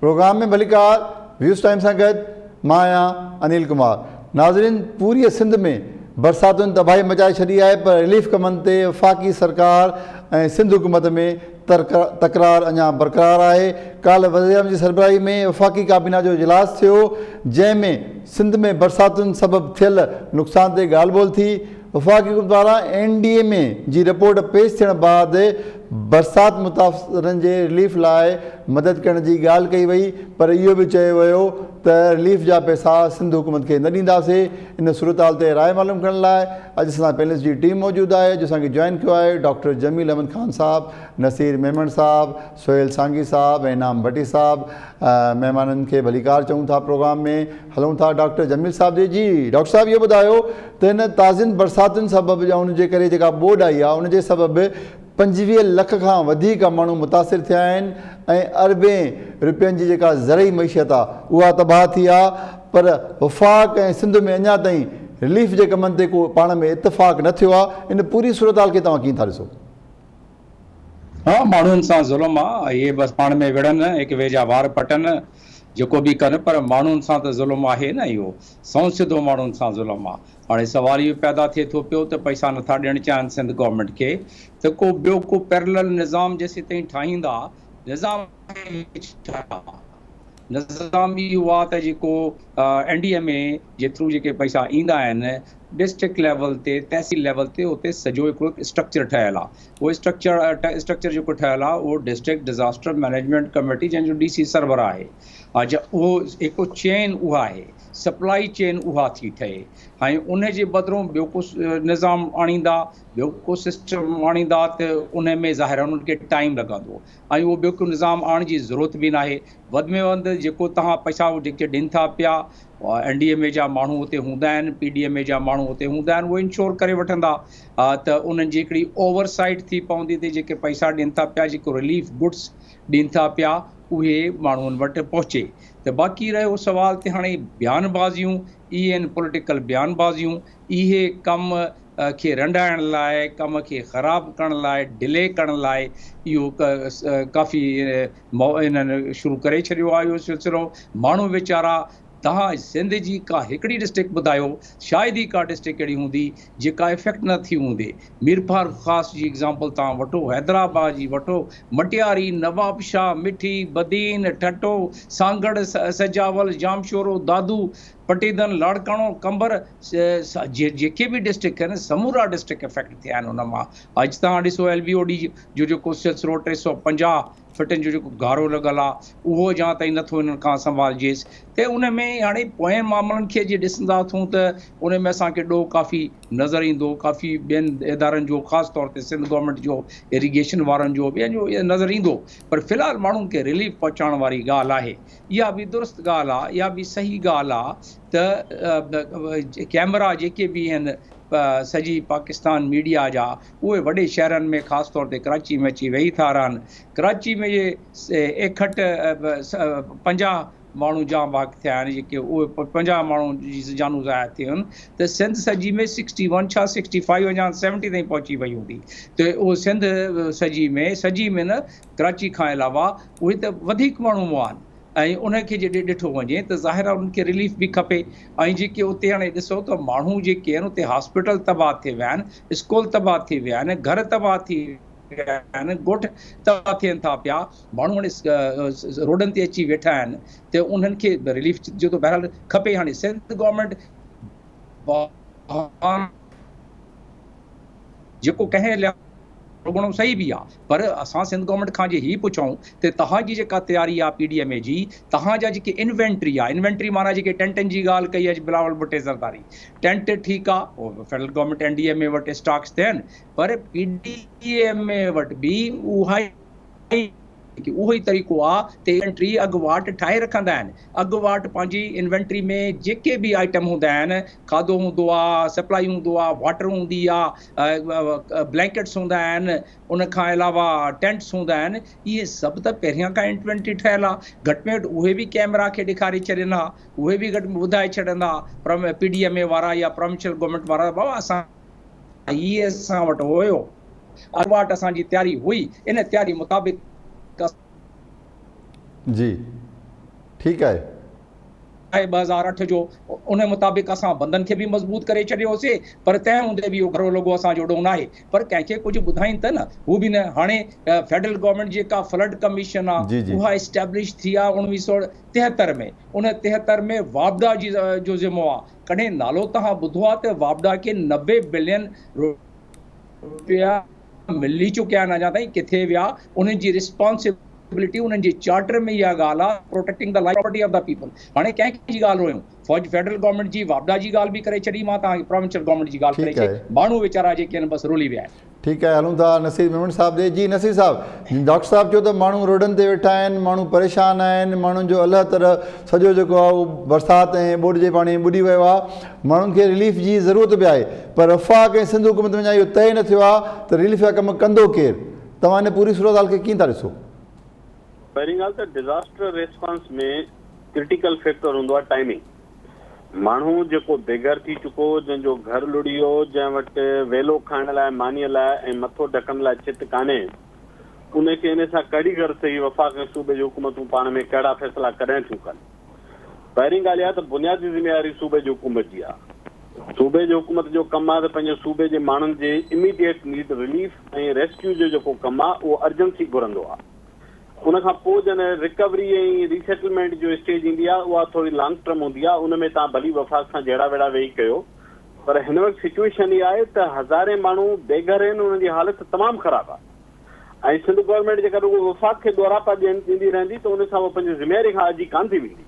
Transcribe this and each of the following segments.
Programme ۾ ڀليڪار waves time سان گڏ مان آهيان انيل ڪمار. ناظرين پوريء سنڌ ۾ برساتن تباهي مچائي ڇڏي آهي پر رليف ڪمن تي وفاقي سرڪار ۽ سنڌ حڪومت ۾ تڪرار اڃا برقرار آهي. ڪالهه وزيراعظم جي سربراهي ۾ وفاقي ڪابينا جو اجلاس ٿيو جنهن ۾ سنڌ ۾ برساتن سبب ٿيل نقصان تي ڳالهه ٻولهه ٿي. وفاقي حڪومت پاران اين ڊي ايم اي جي رپورٽ پيش ٿيڻ بعد برسات متاثرن جي رليف لاء مدد ڪرڻ جي ڳالهه ڪئي وئي پر اهو به چيو ويو ته رليف جا پئسا سنڌ حڪومت کي نه ڏينداسين. ان صورتحال تي راء معلوم ڪرڻ لاء اڄ اسان سان پينلسٽ جي ٽيم موجود آهي جو اسان کي جوائن ڪيو آهي ڊاڪٽر جميل احمد خان صاحب، نصير ميمڻ صاحب، سهيل سانگي صاحب ۽ انعام ڀٽي صاحب. مهمانن کي ڀليڪار چئون ٿا پروگرام ۾ هلون ٿا ڊاڪٽر جميل صاحب جي جي ڊاڪٽر صاحب اهو ٻڌايو ته هن تازين برساتن سبب يا ان جي ڪري جيڪا ٻوڏ آئي آهي ان جي سبب 25 لک کان وڌيڪ ماڻهو متاثر ٿيا آهن ۽ اربين روپين جي جيڪا زرعي معيشت آهي اها تباهه ٿي آهي پر وفاق ۽ سنڌ ۾ اڃا تائين رليف جي ڪمن تي ڪو پاڻ ۾ اتفاق نه ٿيو آهي ان پوري صورتحال کي توهان ڪيئن ٿا ڏسو؟ ها ماڻهن سان ظلم آ اهي بس پاڻ ۾ وڙهن هڪ ٻئي جا وار پٽن جيڪو به ڪن پر ماڻهن سان ته ظلم آهي نه اهو سنئون سڌو ماڻهن سان ظلم آ هاڻي سوال اهو پيدا ٿئي ٿو پيو ته پئسا نٿا ڏيڻ چاهن سنڌ گورنمينٽ کي ته ڪو ٻيو ڪو پيرلل نظام جيسيتائين ٺاهيندا نظام آهي ڇا؟ نظام اهو آ ته جيڪو اين ڊي ايم اي جي ٿرو جيڪي پئسا ايندا آهن ڊسٽرڪٽ ليول تي تحصيل ليول تي اتي سڄو هڪڙو اسٽرڪچر ٺهيل آ اهو اسٽرڪچر اسٽرڪچر جيڪو ٺهيل آ اهو ڊسٽرڪٽ ڊزاسٽر مئنيجمينٽ ڪميٽي جنهن جو ڊي سي سربراهه آهي اڇا اهو هڪ چين اها آهي سپلائي چين اها ٿي ٺهي هاڻي ان جي بدرون ٻيو ڪو نظام آڻيندا ٻيو ڪو سسٽم آڻيندا ته ان ۾ ظاهر انهن کي ٽائيم لڳندو ۽ اهو ٻيو ڪو نظام آڻڻ جي ضرورت به ناهي. وڌ ۾ وڌ جيڪو توهان پئسا جيڪي ڏين ٿا پيا اين ڊي ايم اي جا ماڻهو اتي هوندا آهن پي ڊي ايم اي جا ماڻهو اتي هوندا آهن اهي انشور ڪري وٺندا ته انهن جي هڪڙي اوور سائيٽ ٿي پوندي ته جيڪي پئسا ڏين ٿا پيا جيڪو رليف گڊس ڏين ٿا پيا اهي ماڻهن وٽ پهچي ته باقي رهيو سوال ته هاڻي بيان بازيون اهي آهن پوليٽيڪل بيان بازيون اهي ڪم کي رنڊائڻ لاء، ڪم کي خراب ڪرڻ لاء، ڊلي ڪرڻ لاء اهو ڪافي انهن شروع ڪري ڇڏيو آهي اهو سلسلو. ماڻهو ويچارا توهان سنڌ جي ڪا هڪڙي ڊسٽرڪٽ ٻڌايو شايد ئي ڪا ڊسٽرڪٽ اهڙي هوندي جيڪا افيڪٽ نه ٿي هوندي. ميرپورخاص جي ايگزامپل توهان وٺو، حيدرآباد جي وٺو، مٽياري، نوابشاهه، مٺي، بدين، ٺٽو، سانگهڙ، سجاول، ڄامشورو، دادو، پٽيدن، لاڙڪاڻو، قمبر جيڪي به ڊسٽرڪٽ آهن سمورا ڊسٽرڪٽ افيڪٽ ٿيا آهن ان مان. اڄ توهان ڏسو ايل بي او ڊي جو جيڪو سلسلو 350 فٽن جو جيڪو گهارو لڳل آهي اهو اڃا تائين نٿو انهن کان سنڀالجيس ته ان ۾ هاڻي پوئين معاملن کي جي ڏسندا اٿون ته ان ۾ اسان کي ڏوهه ڪافي نظر ايندو ڪافي ٻين ادارن جو خاص طور تي سنڌ گورنمينٽ جو اريگيشن وارن جو ٻين جو نظر ايندو پر في الحال ماڻهن کي رليف پهچائڻ واري ڳالهه آهي اها به درست ڳالهه آ، اها به صحيح ڳالهه آ ته ڪئميرا جيڪي به آهن سڄي پاڪستان ميڊيا جا اهي وڏي شهرن ۾ خاص طور تي ڪراچي ۾ اچي ويهي ٿا رهن. ڪراچي ۾ جي ايڪهٺ 50 ماڻهو جان بحق ٿيا آهن جيڪي اهي 50 ماڻهو جي جانون ضايع ٿيون آهن ته سنڌ سڄي ۾ سڪسٽي ون ڇا سڪسٽي فائيو يا سيونٽي تائين پهچي وئي هوندي ته اهو سنڌ سڄي ۾ سڄي ۾ نه ڪراچي کان علاوه اهي ته وڌيڪ ماڻهو مئا آهن ۽ انهن کي جيڏي ڏٺو وڃي ته ظاهر آهي انهن کي رليف به کپي ۽ جيڪي اتي هاڻي ڏسو ته ماڻهو جيڪي آهن اتي هاسپيٽل تباهه ٿي ويا آهن اسڪول تباهه ٿي ويا آهن گهر تباهه ٿي ويا آهن ڳوٺ تباهه ٿين ٿا پيا ماڻهو هاڻي روڊن تي اچي ويٺا آهن ته انهن کي رليف جو ته بهرحال کپي هاڻي سنڌ گورنمينٽ جيڪو ڪنهن گهڻو صحيح به آ پر اسان سنڌ گورنمينٽ کان جي هي پڇون ته توهان جي جيڪا تياري آ پي ڊي ايم اي جي توهان جا جيڪي انوينٽري آ انوينٽري معنيٰ جيڪي ٽينٽن جي ڳالهه ڪئي اڄ بلاول ڀٽي زرداري ٽينٽ ٺيڪ آ federal government N D M A وٽ اسٽاڪس ٿين پر پي ڊي ايم اي وٽ به اها ئي اهو ئي طريقو آ ته انوينٽري اڳواٽ ٺاهي رکندا آهن. اڳواٽ پنهنجي انوينٽري ۾ جيڪي به آئٽم هوندا آهن، کاڌو هوندو آ، سپلائي هوندو آ، واٽر هوندي آ، بلينڪيٽس هوندا آهن، ان کان علاوه ٽينٽس هوندا آهن، اهي سڀ ته پهريان کان انوينٽري ٺهيل آ. گهٽ ۾ گهٽ اهي به ڪئميرا کي ڏيکاري ڇڏين ها، اهي به گهٽ ۾ ٻڌائي ڇڏن ها پي ڊي ايم اي وارا يا پراونشل گورنمينٽ وارا ته بابا اسان هي اسان وٽ هيو. اڳواٽ اسان جي تياري هئي، ان تياري مطابق. جي. ٺيڪ آهي. آهي 2008 جو ان مطابق اسان بندن کي به مضبوط ڪري ڇڏيوسي پر تنهن هوندي به اهو گهرو لڳو اسان جو ڏوهه ناهي پر ڪنهن کي ڪجهه ٻڌائين ته نه هو به نه هاڻي فيڊرل گورنمينٽ جيڪا فلڊ ڪميشن آ اها اسٽيبلش ٿي آ 1973 ۾ ان 73 ۾ واپڊا جي جو ذمو آ ڪڏهن نالو توهان ٻڌو آ ته واپڊا کي 90 بلين روپيا ملي چڪيا آهن اڃا تائين ڪٿي ويا انهن جي ريسپانسبلٽي انهن جي چارٽر ۾ اها ڳالهه آهي protecting the life property of the people هاڻي ڪنهن ڪنهن جي ڳالهه رويون فوج فيڊرل گورنمينٽ جي واپڊا جي ڳالهه به ڪري ڇڏي مان توهان کي پراونشل گورنمينٽ جي ڳالهه ڪري ڇڏي ماڻهو ويچارا جيڪي آهن بس رولي ويا آهن. ٺيڪ آهي هلون ٿا نصير ميمڻ صاحب ڏي جي نصير صاحب ڊاڪٽر صاحب چيو ته ماڻهو روڊن تي ويٺا آهن ماڻهو پريشان آهن ماڻهن جو الله طرح سڄو جيڪو آهي اهو برسات ۽ ٻوڏ جي پاڻي ۾ ٻڏي ويو آهي ماڻهن کي رليف جي ضرورت به آهي پر وفاق ۽ سنڌ حڪومت ۾ اڃا اهو طئي نه ٿيو آهي ته رليف جا ڪم ڪندو ڪير؟ توهان ان پوري صورتحال کي ڪيئن ٿا ڏسو؟ پهرين ڳالهه ته ڊزاسٽر ريسپانس ۾ ڪرٽيڪل فيڪٽر هوندو آهي ٽائمنگ. ماڻهو جيڪو بي گهر ٿي چڪو، جنهن جو گهر لڙهي ويو، جنهن وٽ ويلو کائڻ لاء مانيء لاء ۽ مٿو ڍڪڻ لاء ڇت ڪانهي، ان کي ان سان ڪهڙي غرض ته هي وفاق ۽ صوبي جون حڪومتون پاڻ ۾ ڪهڙا فيصلا ڪڏهن ٿيون ڪن. پهرين ڳالهه اها ته بنيادي ذميواري صوبي جي حڪومت جي آهي. صوبي جي حڪومت جو ڪم آهي ته پنهنجي صوبي جي ماڻهن جي اميڊيٽ نيڊ رليف ۽ ريسڪيو جو جيڪو ڪم آهي اهو ارجنسي گهرندو آهي. ان کان پوء جڏهن رڪوري ۽ ريسيٽلمينٽ جو اسٽيج ايندي آهي اها ٿوري لانگ ٽرم هوندي آهي ان ۾ توهان ڀلي وفاق سان جهيڙا ويڙها ويهي ڪيو پر هن وقت سچوئيشن اها آهي ته هزارين ماڻهو بي گهر آهن انهن جي حالت تمام خراب آهي. ۽ سنڌ گورنمينٽ جيڪا رڳو وفاق کي ڏوراپا ڏين ڏيندي رهندي ته ان سان اها پنهنجي ذميواري کان آجي ڪانه ٿي ويندي.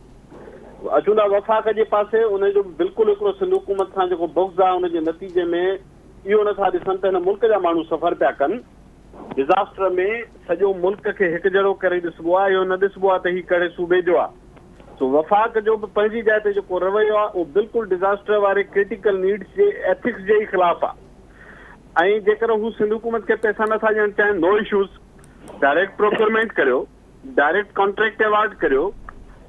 اچون ٿا وفاق جي پاسي ان جو به بلڪل هڪڙو سنڌ حڪومت سان جيڪو بغض آهي ان جي نتيجي ۾ اهو نه ٿا ڏسن ته هن ملڪ جا ماڻهو سفر پيا ڪن. ڊزاسٽر ۾ سڄو ملڪ کي هڪجهڙو ڪري ڏسبو آهي اهو نه ڏسبو آهي ته هي ڪهڙي صوبي جو آهي. سو وفاق جو به پنهنجي جاء تي جيڪو رويو آهي اهو بلڪل ڊزاسٽر واري ڪرٽيڪل نيڊس جي ايٿڪس جي ئي خلاف آهي. ۽ جيڪر هو سنڌ حڪومت کي پئسا نٿا ڏيڻ چاهين نو اشوز ڊائريڪٽ پروڪيورمينٽ ڪريو ڊائريڪٽ ڪانٽريڪٽ ايوارڊ ڪريو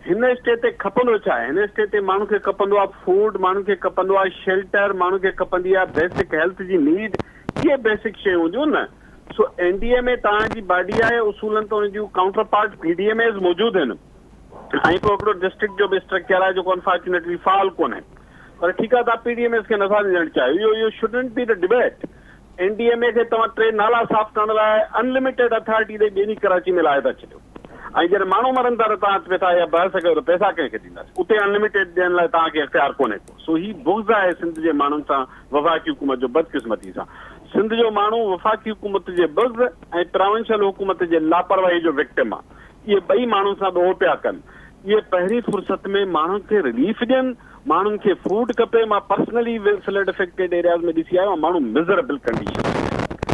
هن اسٽيج تي کپندو ڇا آهي هن اسٽيج تي ماڻهن کي کپندو آهي فوڊ ماڻهن کي کپندو آهي شيلٽر ماڻهن کي کپندي آهي بيسڪ هيلٿ جي نيڊ اهي بيسڪ شيون هونديون نه سو اين ڊي ايم اي توهان جي باڊي آهي اصولن ته ان جون counter part P D M As موجود آهن ۽ پوء هڪڙو ڊسٽرڪٽ جو به اسٽرڪچر آهي جيڪو انفارچونيٽلي فعال ڪونهي پر ٺيڪ آهي توهان پي ڊي ايم ايز کي نٿا ڏيڻ چاهيو اهو اهو shouldn't be the debate N D M A کي توهان ٽي نالا صاف ڪرڻ لاء ان لميٽيڊ اٿارٽي ڏئي ٻيلي ڪراچي ۾ لاهي ٿا ڇڏيو ۽ جڏهن ماڻهو مرن ٿا ته توهان پئي ٿا اها بحث ڪيو ته پئسا ڪنهن کي ڏينداسين اتي ان لميٽيڊ ڏيڻ لاء توهان کي اختيار ڪونهي ڪو سو هي بغض آهي سنڌ جي ماڻهن سان وفاقي حڪومت جو بدقسمتي سان سنڌ جو ماڻهو وفاقي حڪومت جي بغض ۽ پراونشل حڪومت جي لاپرواهي جو وڪٽم آهي اهي ٻئي ماڻهن سان ڏوهه پيا ڪن. اهي پهرين فرصت ۾ ماڻهن کي رليف ڏين، ماڻهن کي فوڊ کپي، مان پرسنلي فلڊ افيڪٽيڊ ايرياز ۾ ڏسي آيو آهيان ماڻهو مزربل ڪنڊيشن ۾ آهن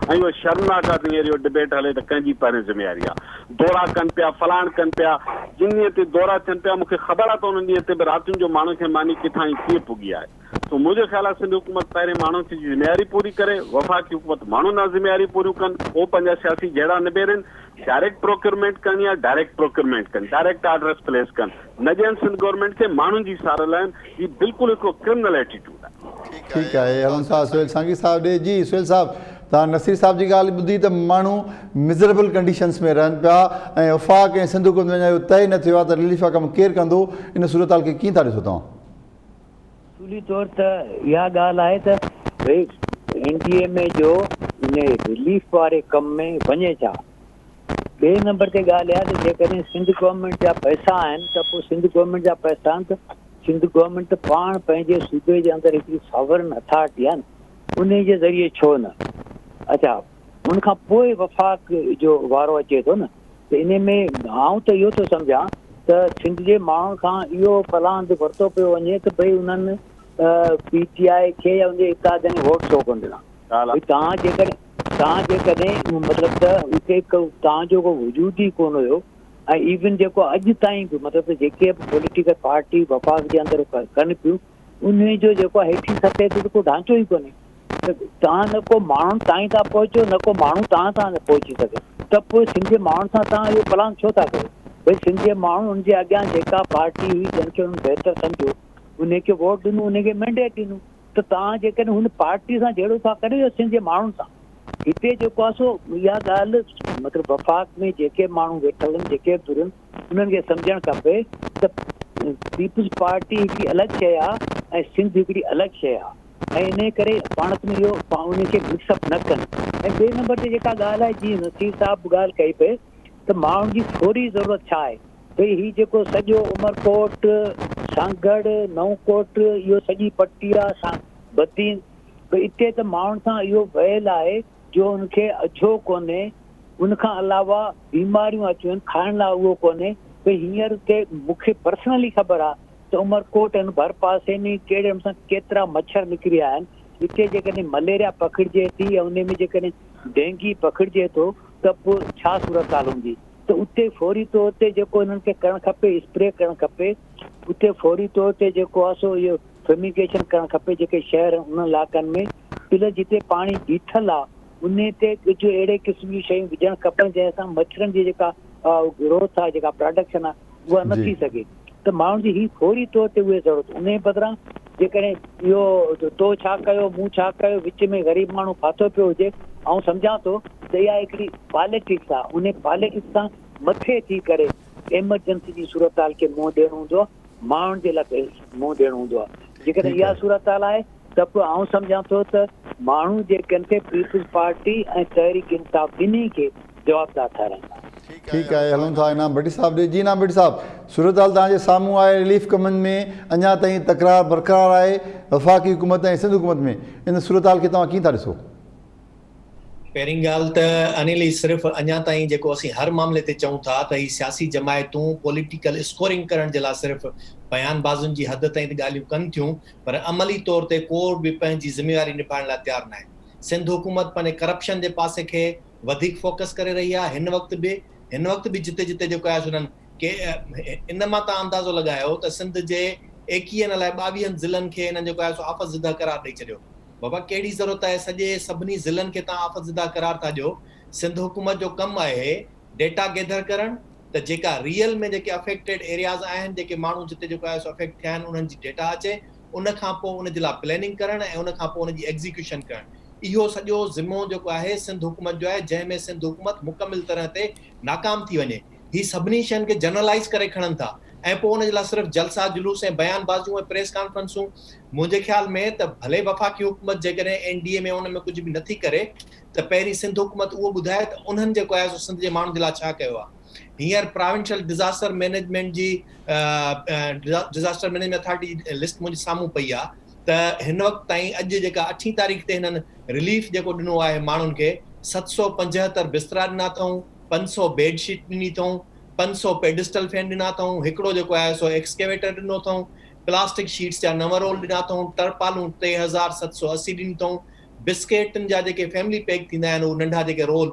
۽ اهو شرمناڪ آهي ته هينئر اهو ڊبيٽ هلي ته ڪنهن جي پهرين ذميواري آهي. دورا ڪن پيا، فلاڻ ڪن پيا، جن ڏينهن تي دورا ٿين پيا مون کي خبر آهي ته انهن ڏينهن تي به راتين جو ماڻهن کي ماني ڪٿان ۽ ڪيئن پڳي آهي. سو منهنجو خيال آهي سنڌ حڪومت پهرين ماڻهن جي ذميواري پوري ڪري، وفاقي حڪومت ماڻهن ڏانهن ذميواري پوريون ڪن، پوء پنهنجا سياسي جهيڙا نبيرين، ڊائريڪٽ پروڪيورمينٽ ڪرڻي آهي ڊائريڪٽ پروڪيورمينٽ ڪن، ڊائريڪٽ آرڊرس پليس ڪن، نه ڏين سنڌ گورنمينٽ کي ماڻهن جي سار لهن، هي بلڪل هڪڙو ڪرمنل ايٽيٽيوڊ آهي. ٺيڪ آهي هلون ٿا سهيل سانگي صاحب ڏي جي سهيل صاحب توهان نصير صاحب جي ڳالهه ٻڌي ته ماڻهو مزربل ڪنڊيشنس ۾ رهن پيا ۽ وفاق ۽ سنڌ حڪومت ۾ اڃا اهو طئي نه ٿيو آهي ته رليف جا ڪم ڪير ڪندو ان صورتحال کي ڪيئن ٿا ڏسو توهان؟ اصولي طور ته اها ڳالهه آهي ته ڀئي اين ڊي ايم اي جو ان رليف واري ڪم ۾ وڃي ڇا؟ ٻئي نمبر تي ڳالهه اها ته جيڪڏهن سنڌ گورنمينٽ جا پئسا آهن ته پوء سنڌ گورنمينٽ جا پئسا آهن ته سنڌ گورنمينٽ ته پاڻ پنهنجي صوبي جي اندر هڪڙي ساورن اٿارٽي آهي نه انهي جي ذريعي ڇو نه اڇا ان کان پوء وفاق جو وارو اچي ٿو نه ته انهي ۾ آئون ته اهو ٿو سمجهان ته سنڌ جي ماڻهن کان اهو پلاند ورتو پيو وڃي ته ڀئي انهن پي ٽي آء کي يا ان جي اتحادين کي ووٽ ڇو ڪونه ڏنا. ڀئي توهان جيڪڏهن توهان جيڪڏهن مطلب ته اتي توهان جو ڪو وجود ئي ڪونه هيو ۽ ايون جيڪو اڄ تائين به مطلب ته جيڪي به پوليٽيڪل پارٽي وفاق جي اندر ڪن پيون انهي جو جيڪو آهي هيٺين سطح تي ته ڪو ڍانچو ئي ڪونهي ته توهان نه ڪو ماڻهن تائين ٿا پهچو نه ڪو ماڻهو توهان تان پهچي سگهي ته پوء سنڌ جي ماڻهن سان توهان اهو پلان ڇو ٿا ڪريو ڀئي سنڌ جي ماڻهن ان جي اڳيان جيڪا پارٽي هئي جنهن کي انهن بهتر سمجهيو انهي کي ووٽ ڏنو انهي کي مينڊيٽ ڏنو ته توهان جيڪڏهن هن پارٽي سان جهيڙو ٿا ڪريو يا سنڌ جي ماڻهن سان هتي جيڪو آهي سو اها ڳالهه مطلب وفاق ۾ جيڪي ماڻهو ويٺل آهن جيڪي به ڌريون انهن کي سمجهڻ کپي ته پيپلز پارٽي هڪڙي الڳ شيء آ ۽ سنڌ هڪڙي الڳ شيء آ ۽ انهي ڪري پاڻ ۾ اهو انهي کي مڪس اپ نه ڪن ۽ ٻئي نمبر تي جيڪا ڳالهه آهي جيئن نصير صاحب به ڳالهه ڪئي پئي ته ماڻهن جي فوري ضرورت ڇا آهي ڀئي هي جيڪو سڄو عمرڪوٽ، سانگهڙ، نئون ڪوٽ اهو سڄي پٽي آ بدين ڀئي اتي ته ماڻهن سان اهو ويل آهي جو ان کي اجهو ڪونهي ان کان علاوه بيماريون اچيون آهن کائڻ لاء اهو ڪونهي ڀئي هينئر اتي مون کي پرسنلي خبر آ ته عمرڪوٽ ۽ ڀرپاسي ۾ ڪهڙي نموني سان ڪيترا مڇر نڪري آيا آهن اتي جيڪڏهن مليريا پکڙجي ٿي ۽ انهي ۾ جيڪڏهن ڊينگي پکڙجي ٿو ته پوء ڇا صورتحال هوندي ته اتي فوري طور تي جيڪو انهن کي ڪرڻ کپي اسپري ڪرڻ کپي اتي فوري طور تي جيڪو آهي سو اهو فيميگيشن ڪرڻ کپي جيڪي شهر انهن علائقن ۾ پلس جتي پاڻي بيٺل آهي انهي تي ڪجهه اهڙي قسم جون شيون وجهڻ کپن جنهن سان مڇرن جي جيڪا گروٿ آهي جيڪا پراڊڪشن آهي اها نه ٿي سگهي ته ماڻهن جي هي فوري طور تي اهي ضرورت انهي بدران جيڪڏهن اهو تو ڇا ڪيو مون ڇا ڪيو وچ ۾ غريب ماڻهو ڦاٿو پيو هجي آئون سمجهان ٿو ته اها هڪڙي پاليٽڪس آهي انهي پاليٽڪس سان مٿي ٿي ڪري ايمرجنسي جي صورتحال کي منهن ڏيڻو هوندو آهي ماڻهن جي لاء منهن ڏيڻو هوندو آهي جيڪڏهن اها صورتحال آهي ته پوء آئون سمجهان ٿو ته ماڻهو جيڪن کي پيپلز پارٽي ۽ تحريڪ انصاف ٻنهي کي جوابدار ٺهرائيندا. ٺيڪ آهي هلون ٿا انعام ڀٽي صاحب ڏي جي انعام ڀٽي صاحب صورتحال توهان جي سامهون آهي رليف ڪمن ۾ اڃا تائين تڪرار برقرار آهي وفاقي حڪومت ۽ سنڌ حڪومت ۾ ان صورتحال کي توهان ڪيئن ٿا ڏسو؟ پهرين ڳالهه ته انيل هي صرف اڃا تائين جيڪو اسين هر معاملي تي چئون ٿا ته هي سياسي جماعتون پوليٽيڪل اسڪورنگ ڪرڻ جي لاء صرف بيان بازين جي حد تائين ته ڳالهيون ڪن ٿيون پر عملي طور تي ڪو به پنهنجي ذميواري نڀائڻ لاء تيار ناهي. سنڌ حڪومت پنهنجي ڪرپشن جي پاسي کي وڌيڪ فوڪس ڪري رهي آهي هن وقت به هن وقت به جتي جتي جيڪو آهي سو انهن ڪي ان مان توهان اندازو لڳايو ته سنڌ جي ايڪيهن الائي ٻاويهن ضلعن کي هنن جيڪو آهي سو آفت زده قرار ڏئي ڇڏيو. بابا ڪهڙي ضرورت آهي سڄي سڀني ضلعن کي توهان آفت زده قرار ٿا ڏيو، سنڌ حڪومت جو ڪم آهي ڊيٽا گيڌر ڪرڻ ته جيڪا ريئل ۾ جيڪي افيڪٽيڊ ايرياز آهن جيڪي ماڻهو جتي جيڪو آهي سو افيڪٽ ٿيا آهن انهن جي ڊيٽا اچي ان کان پوء ان جي لاء پلاننگ ڪرڻ ۽ ان کان پوء ان جي ايگزيڪيوشن ڪرڻ اهو سڄو ذمو جيڪو آهي سنڌ حڪومت جو آهي جنهن ۾ سنڌ حڪومت مڪمل طرح تي ناڪام ٿي وڃي. هي سڀني شين کي جنرلائيز ڪري کڻن ٿا ۽ پوء ان جي لاء صرف جلسا جلوس ۽ بيان بازيون ۽ پريس ڪانفرنسون منهنجي خيال ۾ ته ڀلي وفاقي حڪومت جيڪڏهن اين ڊي اي ۾ ان ۾ ڪجهه به نٿي ڪري ته پهرين سنڌ حڪومت اهو ٻڌائي ته انهن جيڪو آهي سو سنڌ جي ماڻهن جي لاء ڇا ڪيو آهي هينئر پراونشل ڊزاسٽر مينيجمينٽ جي ڊزاسٽر مينيجمينٽ اٿارٽي جي لسٽ منهنجي سامهون پئي آهي ته هن وقت تائين اڄ جيڪا اٺين تاريخ تي هنن رليف جيڪو ڏنو آهي ماڻهن کي 775 بسترا ڏنا اٿئون 500 بيڊ شيٽ ڏني اٿئون، 500 پيڊسٽل فين ڏنا اٿئون، هڪڙو جيڪو آهي سو ايڪسڪيويٽر ڏنو اٿئون، پلاسٽڪ شيٽس جا نو رول ڏنا اٿئون، ٽرپالون 3780 ڏنيون اٿئون، بسڪيٽن جا جيڪي فيملي پيڪ ٿيندا آهن اهي ننڍا جيڪي رول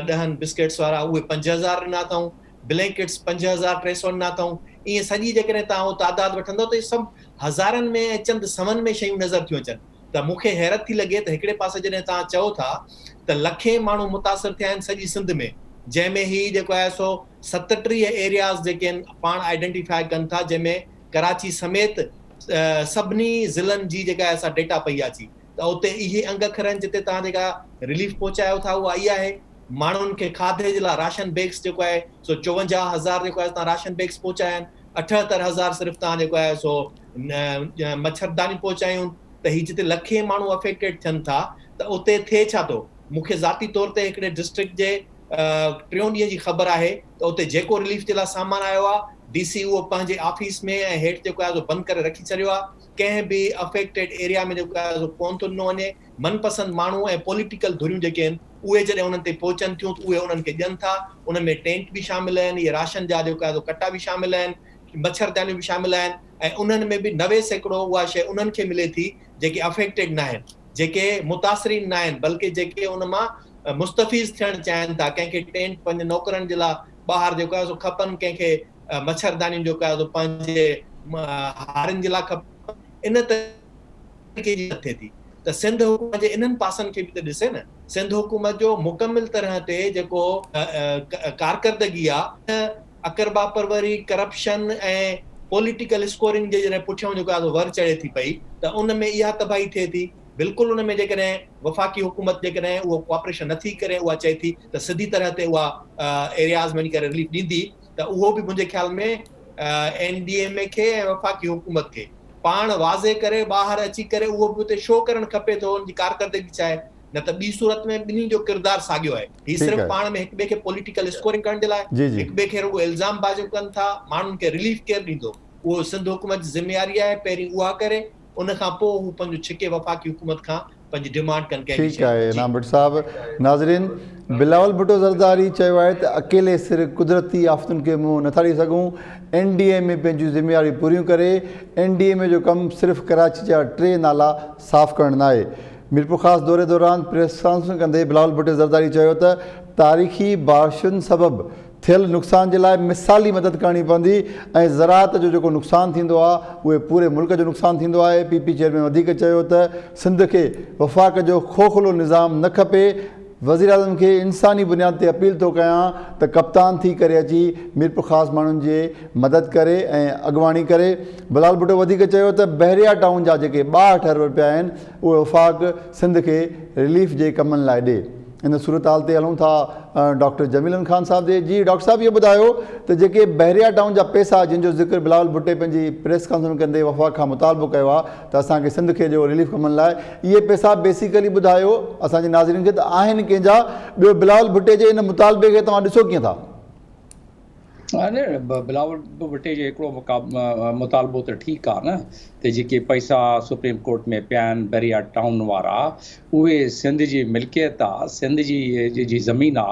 ڏهن بسڪيٽس وارا اهي 5000 ڏنا اٿئون، بلينڪيٽس 5300 ڏنا اٿئون، ائين سڄي جيڪڏهن توهان اهو تعداد وٺندؤ ته اهي سڀ هزارن ۾ ۽ چند سون ۾ شيون نظر ٿيون اچن. ته مون کي حيرت ٿي لڳي ته هڪڙي پاسي جڏهن توهان چئو ٿا ته لکين ماڻهو متاثر ٿيا آهن سڄي سنڌ ۾ جنهن ۾ هي جيڪو آهي سو 37 ايرياز جيڪي آهن پاڻ آئيڊنٽيفائي ڪن ٿا جنهن ۾ ڪراچي سميت سڀني ضلعن جي جيڪا آهي سا ڊيٽا پئي اچي ته اتي اهي انگ اکر آهن جتي توهان جيڪا رليف پهچايو ٿا اها اها آهي ماڻهن کي کاڌي جي لاء راشن بيگس جيڪو آهي سو 54 هزار جيڪو آهي توهان راشن بيگس پهچايا آهن 78 هزار صرف توهان جيڪو آهي سو مڇردانيون پهچايون ته هي جتي لکين ماڻهو افيڪٽيڊ ٿين ٿا ته اتي ٿئي ڇا ٿو؟ مون کي ذاتي طور تي هڪڙي ڊسٽرڪٽ جي ٽيون ڏينهن جي خبر آهي ته اتي جيڪو رليف جي لاء سامان آيو آهي ڊي سي اهو پنهنجي آفيس ۾ ۽ هيٺ جيڪو آهي سو بند ڪري رکي ڇڏيو آهي ڪنهن به افيڪٽيڊ ايريا ۾ جيڪو آهي سو ڪونه ٿو ڏنو وڃي من پسند ماڻهو ۽ پوليٽيڪل ڌريون جيڪي آهن اهي جڏهن انهن تي پهچن ٿيون ته اهي انهن کي ڏين ٿا ان ۾ ٽينٽ به شامل آهن اهي راشن جا جيڪو آهي سو ڪٽا به شامل آهن مڇردانيون به شامل آهن ۽ انهن ۾ به 90% اها شيء انهن کي ملي ٿي جيڪي افيڪٽيڊ ناهن، جيڪي متاثرين ناهن بلڪه جيڪي ان مان مستفيض ٿيڻ چاهين ٿا، ڪنهن کي ٽينٽ پنهنجي نوڪرن جي لاء ٻاهر جيڪو آهي سو کپن، ڪنهن کي مڇردانيون جيڪو آهي سو پنهنجي هارين جي لاء کپن، ان طريقي جي ٿئي ٿي ته سنڌ حڪومت جي انهن پاسن کي به ته ڏسي نه، سنڌ حڪومت جو مڪمل طرح تي جيڪو ڪارڪردگي آهي، اقربا پروري، ڪرپشن ۽ پوليٽيڪل اسڪورنگ جي جڏهن پٺيان جيڪو آهي سو ور چڙهي ٿي پئي ته ان ۾ اها تباهي ٿئي ٿي. بلڪل ان ۾ جيڪڏهن وفاقي حڪومت جيڪڏهن اهو ڪوآپريشن نه ٿي ڪري اها چئي ٿي ته سڌي طرح تي اها ايرياز ۾ وڃي ڪري رليف ڏيندي ته اهو به منهنجي خيال ۾ اين ڊي ايم اي کي ۽ وفاقي حڪومت کي پاڻ واضح ڪري ٻاهر اچي ڪري اهو به اتي شو ڪرڻ کپي ته ان جي ڪارڪردگي ڇا آهي نه ته ٻي صورت ۾ ٻنهي جو ڪردار ساڳيو آهي هي صرف پاڻ ۾ هڪ ٻئي کي پوليٽيڪل اسڪورنگ ڪرڻ جي لاء هڪ ٻئي کي رڳو الزام بازيون ڪن ٿا ماڻهن کي رليف ڪير ڏيندو اهو سنڌ حڪومت جي ذميواري آهي پهرين اها ڪري ان کان پوء هو پنهنجو ڇڪي وفاقي حڪومت کان پنهنجي ڊمانڊ ڪن ڪنهن به ٺيڪ شيء آهي جي. انعام ڀٽ صاحب. ناظرين بلاول ڀٽو زرداري چيو آهي ته اڪيلي سر قدرتي آفتن کي منهن نٿا ڏئي سگهون، اين ڊي ايم اي پنهنجون ذميواريون پوريون ڪري، اين ڊي ايم اي جو ڪم صرف ڪراچي جا ٽي نالا صاف ڪرڻ ناهي. ميرپورخاص دوري دوران پريس ڪانفرنس ڪندي بلاول ڀٽو زرداري چيو ته تاريخي بارشن سبب ٿيل نقصان جي لاء مثالي مدد ڪرڻي پوندي ۽ زراعت جو جيڪو نقصان ٿيندو آهي اهي پوري ملڪ جو نقصان ٿيندو آهي پي پي چيئرمين وڌيڪ چيو ته سنڌ کي وفاق جو کوکلو نظام نه کپي وزيراعظم کي انساني بنياد تي اپيل ٿو ڪيان ته ڪپتان ٿي ڪري اچي ميرپورخاص ماڻهن جي مدد ڪري ۽ اڳواڻي ڪري بلال ڀٽو وڌيڪ چيو ته بحريا ٽائون جا جيڪي 62 ارب رپيا آهن اهي وفاق سنڌ کي رليف جي ڪمن لاء ڏي. ان صورتحال تي هلون ٿا ڊاڪٽر جميل احمد خان صاحب جي. جي ڊاڪٽر صاحب اهو ٻڌايو ته جيڪي بحريا ٽائون جا پئسا جن جو ذڪر بلاول ڀٽي پنهنجي پريس ڪانفرنس ڪندي وفاق کان مطالبو ڪيو آهي ته اسان کي سنڌ کي ڏيو رليف ڪمن لاء اهي پئسا بيسيڪلي ٻڌايو اسان جي ناظرين کي ته آهن ڪنهن جا ٻيو بلاول ڀٽي جي ان مطالبي کي توهان ڏسو ڪيئن ٿا؟ نه بلاول ڀٽي جو هڪڙو مطالبو ته ٺيڪ آ نه ته جيڪي پئسا سپريم ڪورٽ ۾ پيا آهن بحريا ٽائون وارا اهي سنڌ جي ملڪيت آ سنڌ جي جي زمين آ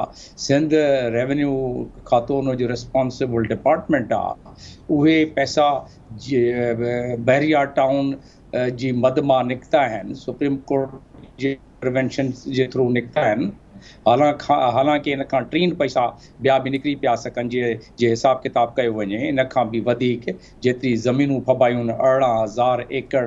سنڌ ريونيو کاتو ان جو ريسپانسبل ڊپارٽمينٽ آ اهي پئسا بحريا ٽائون جي مد مان نڪتا آهن سپريم ڪورٽ جي انٽروينشن جي ٿرو نڪتا آهن حالانڪه ان کان ٽين پئسا ٻيا به نڪري پيا سگهن جي جي حساب ڪتاب ڪيو وڃي ان کان به وڌيڪ جيتري زمينون ڦٻايون 18,000 ايڪڙ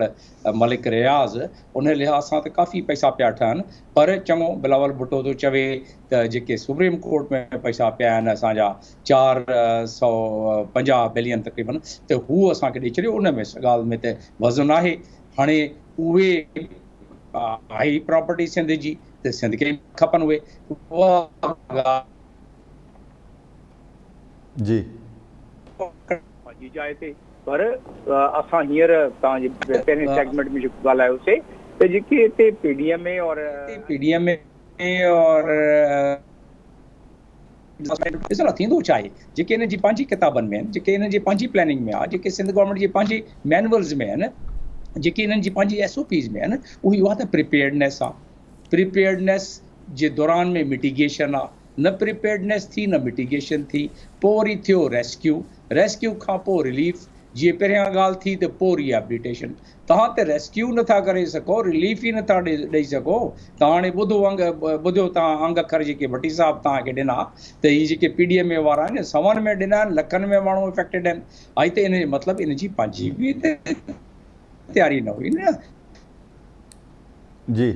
ملڪ رياض ان لحاظ سان ته ڪافي پئسا پيا ٺهن پر چڱو بلاول ڀٽو ٿو چوي ته جيڪي سپريم ڪورٽ ۾ پئسا پيا آهن اسان جا 450 بلين تقريبن ته هو اسان کي ڏئي ڇڏيو ان ۾ ڳالهه ۾ ته وزن آهي هاڻي اهي آهي پراپرٽي سنڌ جي ته سنڌ کي کپن اهي اها جي. پنهنجي جاء تي پر اسان هينئر توهان جي پهرين سيگمينٽ ۾ جيڪو ڳالهايوسي ته جيڪي هتي پي ڊي ايم اي اور پي ڊي ايم اي اور ڏسو نه ٿيندو ڇا آهي جيڪي انهن جي پنهنجي ڪتابن ۾ آهن جيڪي انهن جي پنهنجي پلاننگ ۾ آهي جيڪي سنڌ گورنمينٽ جي پنهنجي مينولز ۾ آهن جيڪي انهن جي پنهنجي ايس او پيز ۾ آهن اهو اهو آهي ته پريپيئرڊنيس آهي پريپيئرڊنيس جي دوران ۾ مٽيگيشن آهي نه پريپيئرڊنيس ٿي نه مٽيگيشن ٿي پوء وري ٿيو ريسڪيو ريسڪيو کان پوء رليف جيئن پهريان ڳالهه ٿي ته پوء ريهابليٽيشن توهان ته ريسڪيو نٿا ڪري سگهو، رليف ئي نٿا ڏئي سگهو، توهان هاڻي ٻڌو انگ ٻڌيو توهان انگ اکر جيڪي ڀٽي صاحب توهان کي ڏنا ته هي جيڪي پي ڊي ايم اي وارا آهن سون ۾ ڏنا آهن لکن ۾ ماڻهو افيڪٽيڊ آهن آئي ته ان جو مطلب ان جي پنهنجي به تياري نه هئي نه. جي.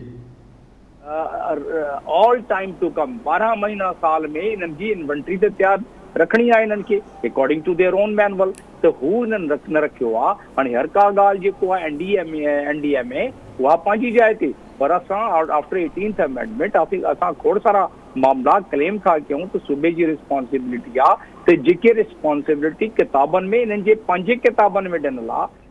آل ٽائيم ٽو ڪم 12 مهينا سال ۾ انهن جي انوينٽري ته تيار رکڻي آهي انهن کي according to their own manual ته هو انهن نه رکيو آهي هاڻي هر ڪا ڳالهه جيڪو آهي N D M A N D M A اها پنهنجي جاء تي پر اسان آفٽر ايٽينٿ امينڊمينٽ اسان کوڙ سارا معاملا ڪليم ٿا ڪيون ته صوبي جي ريسپانسبلٽي آهي ته جيڪي ريسپانسبلٽي ڪتابن ۾ انهن جي پنهنجي ڪتابن ۾ ڏنل آهي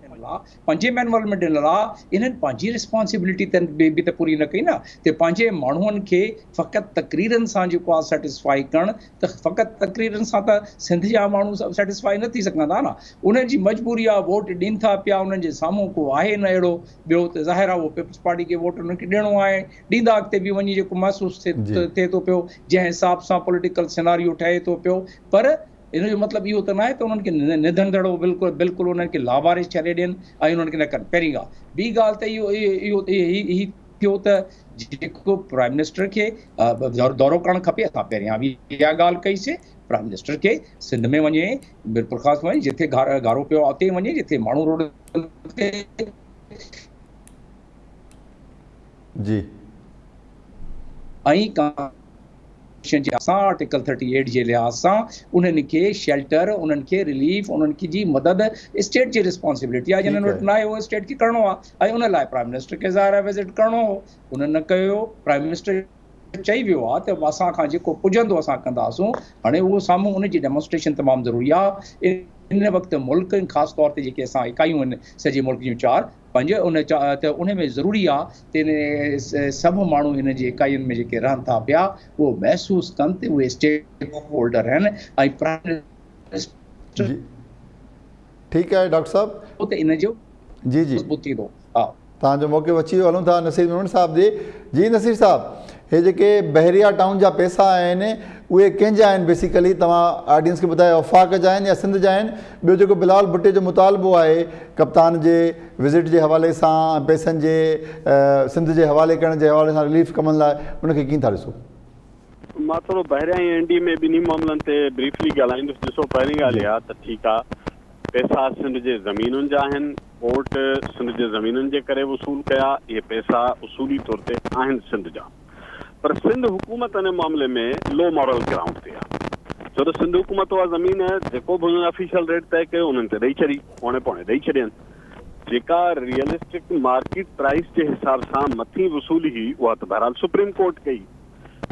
پنهنجي مينوئل ۾ ڏنل آ انهن پنهنجي ريسپانسبلٽي ته به ته پوري نه ڪئي نه ته پنهنجي ماڻهن کي فقط تقريرن سان جيڪو آ سيٽسفائي ڪرڻ ته فقط تقريرن سان ته سنڌ جا ماڻهو سڀ سيٽسفائي نه ٿي سگهندا نه انهن جي مجبوري آ ووٽ ڏين ٿا پيا انهن جي سامهون ڪو آهي نه اهڙو ٻيو ته ظاهر آ اهو پيپلز پارٽي کي ووٽ انهن کي ڏيڻو آهي ڏيندا اڳتي به وڃي جيڪو محسوس ٿئي ٿو پيو جنهن حساب سان پوليٽيڪل سيناريو ٺهي ٿو پيو پر ان جو مطلب اهو ته ناهي ته انهن کي نڌڻ ڌڙو بلڪل بلڪل انهن کي لاوارث ڇڏي ڏين ۽ انهن کي نه ڪن پهرين ڳالهه ٻي ڳالهه ته اهو اهو هي ٿيو ته جيڪو پرائم منسٽر کي دورو ڪرڻ کپي اسان پهريان به اها ڳالهه ڪئي سي پرائم منسٽر کي سنڌ ۾ وڃي ميرپورخاص وڃي جتي گهارو پيو آهي اتي وڃي جتي ماڻهو روڊ تي جي ۽ جي اسان آرٽيڪل ٿرٽي ايٽ جي لحاظ سان انهن کي شيلٽر انهن کي رليف انهن کي جي مدد اسٽيٽ جي ريسپانسبلٽي آهي جنهن وٽ ناهي اهو اسٽيٽ کي ڪرڻو آهي ۽ ان لاء پرائم منسٽر کي ظاهر آهي وزٽ ڪرڻو هو انهن نه ڪيو پرائم منسٽر چئي ويو آهي ته اسان کان جيڪو پڄندو اسان ڪنداسون، هاڻي اهو سامهون ان جي ڊيمونسٽريشن تمام ضروري آهي. ان وقت ملڪ ۽ خاص طور تي جيڪي اسان اڪائيون آهن سڄي ملڪ جون چار پنج ان ته ان ۾ ضروري آهي ته ان سڀ ماڻهو انهن جي اڪائين ۾ جيڪي رهن ٿا پيا اهو محسوس ڪن ته اهي اسٽيڪ هولڊر آهن ۽ پرائم منسٽر جي ٺيڪ آهي ڊاڪٽر صاحب. ته ان جو جي جي. مضبوط ٿيندو ها. توهان جو موقف اچي ويو هلون ٿا نصير ميمڻ صاحب ڏي جي نصير صاحب هي جيڪي بحريا ٽائون جا پئسا آهن اهي ڪنهن جا آهن بيسيڪلي توهان آڊينس کي ٻڌايو وفاق جا آهن يا سنڌ جا آهن ٻيو جيڪو بلاول ڀٽي جو مطالبو آهي ڪپتان جي وزٽ جي حوالي سان ۽ پئسن جي سنڌ جي حوالي ڪرڻ جي حوالي سان رليف ڪمن لاء ان کي ڪيئن ٿا ڏسو. مان ٿورو Bahria ۽ N D M A ٻنهي معاملن تي بريفلي ڳالهائيندس ڏسو پهرين ڳالهه اها ته ٺيڪ آ پئسا سنڌ جي زمينن جا آهن، ڪورٽ سنڌ جي زمينن جي ڪري وصول ڪيا، اهي پئسا اصولي طور تي آهن سنڌ جا پر سنڌ حڪومت ان معاملي ۾ لو مورل گرائونڊ تي آهي ڇو ته سنڌ حڪومت اها زمين جيڪو به انهن آفيشل ريٽ طئي ڪيو انهن تي ڏئي ڇڏي پوڻي پوڻي ڏئي ڇڏين جيڪا ريئلسٽڪ مارڪيٽ پرائس جي حساب سان مٿين وصولي هئي اها ته بهرحال سپريم ڪورٽ ڪئي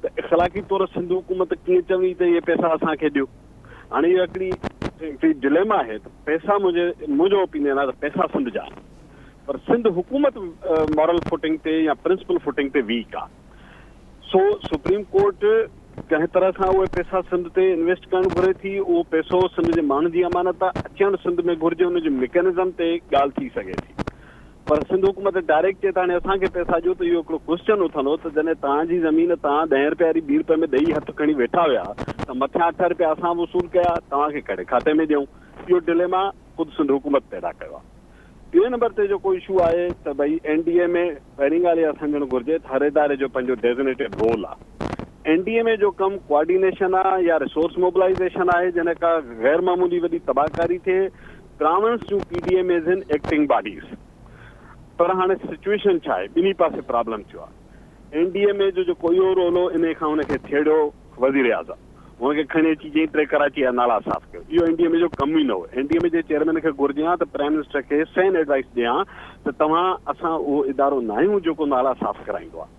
ته اخلاقي طور سنڌ حڪومت ڪيئن چوي ته اهي پئسا اسان کي ڏيو. هاڻي اهو هڪڙي هڪڙي ڊليما آهي ته پئسا منهنجي منهنجو اوپينين آهي ته پئسا سنڌ جا آهن پر سنڌ حڪومت مورل فوٽنگ تي يا پرنسپل فوٽنگ تي ويڪ آهي سو سپريم ڪورٽ ڪنهن طرح سان اهي پئسا سنڌ تي انويسٽ ڪرڻ گهري ٿي اهو پئسو سنڌ جي ماڻهن جي امانت آهي اچڻ سنڌ ۾ گهرجي ان جي ميڪنزم تي ڳالهه ٿي سگهي ٿي پر سنڌ حڪومت ڊائريڪٽ چئي ته هاڻي اسان کي پئسا ڏيو ته اهو هڪڙو ڪوئسچن اٿندو ته جڏهن توهان جي زمين توهان ڏهين رپئي واري ٻي رپئي ۾ ڏئي هٿ کڻي ويٺا هيا ته مٿيان اٺ رپيا اسان وصول ڪيا توهان کي ڪهڙي کاتي ۾ ڏيون اهو ڊليما خود سنڌ حڪومت پيدا ڪيو آهي. ٽئين نمبر تي جيڪو اشو آهي ته ڀئي اين ڊي ايم اي پهرين ڳالهه اها سمجهڻ گهرجي ته هر اداري جو پنهنجو ڊيزنيٽيڊ رول آهي اين ڊي ايم اي جو ڪم ڪوآرڊينيشن آهي يا ريسورس موبلائيزيشن آهي جڏهن ڪا غير معمولي وڏي تباهڪاري ٿئي پراونس جون پي ڊي ايم ايز آهن ايڪٽنگ باڊيز پر هاڻي سچويشن ڇا آهي ٻنهي پاسي پرابلم ٿيو آهي اين ڊي ايم اي جو جيڪو اهو رول هو انهي کان ان کي ٿيڙيو وزير اعظم ان کي کڻي اچي چيائين ٽي ڪراچي جا نالا صاف ڪيو اهو اين ڊي ايم اي جو ڪم ئي نه هو اين ڊي ايم اي جي چيئرمين کي گهرجي ها ته پرائم منسٽر کي سين ايڊوائس ڏي ها ته توهان اسان اهو ادارو ناهيون جيڪو نالا صاف ڪرائيندو آهي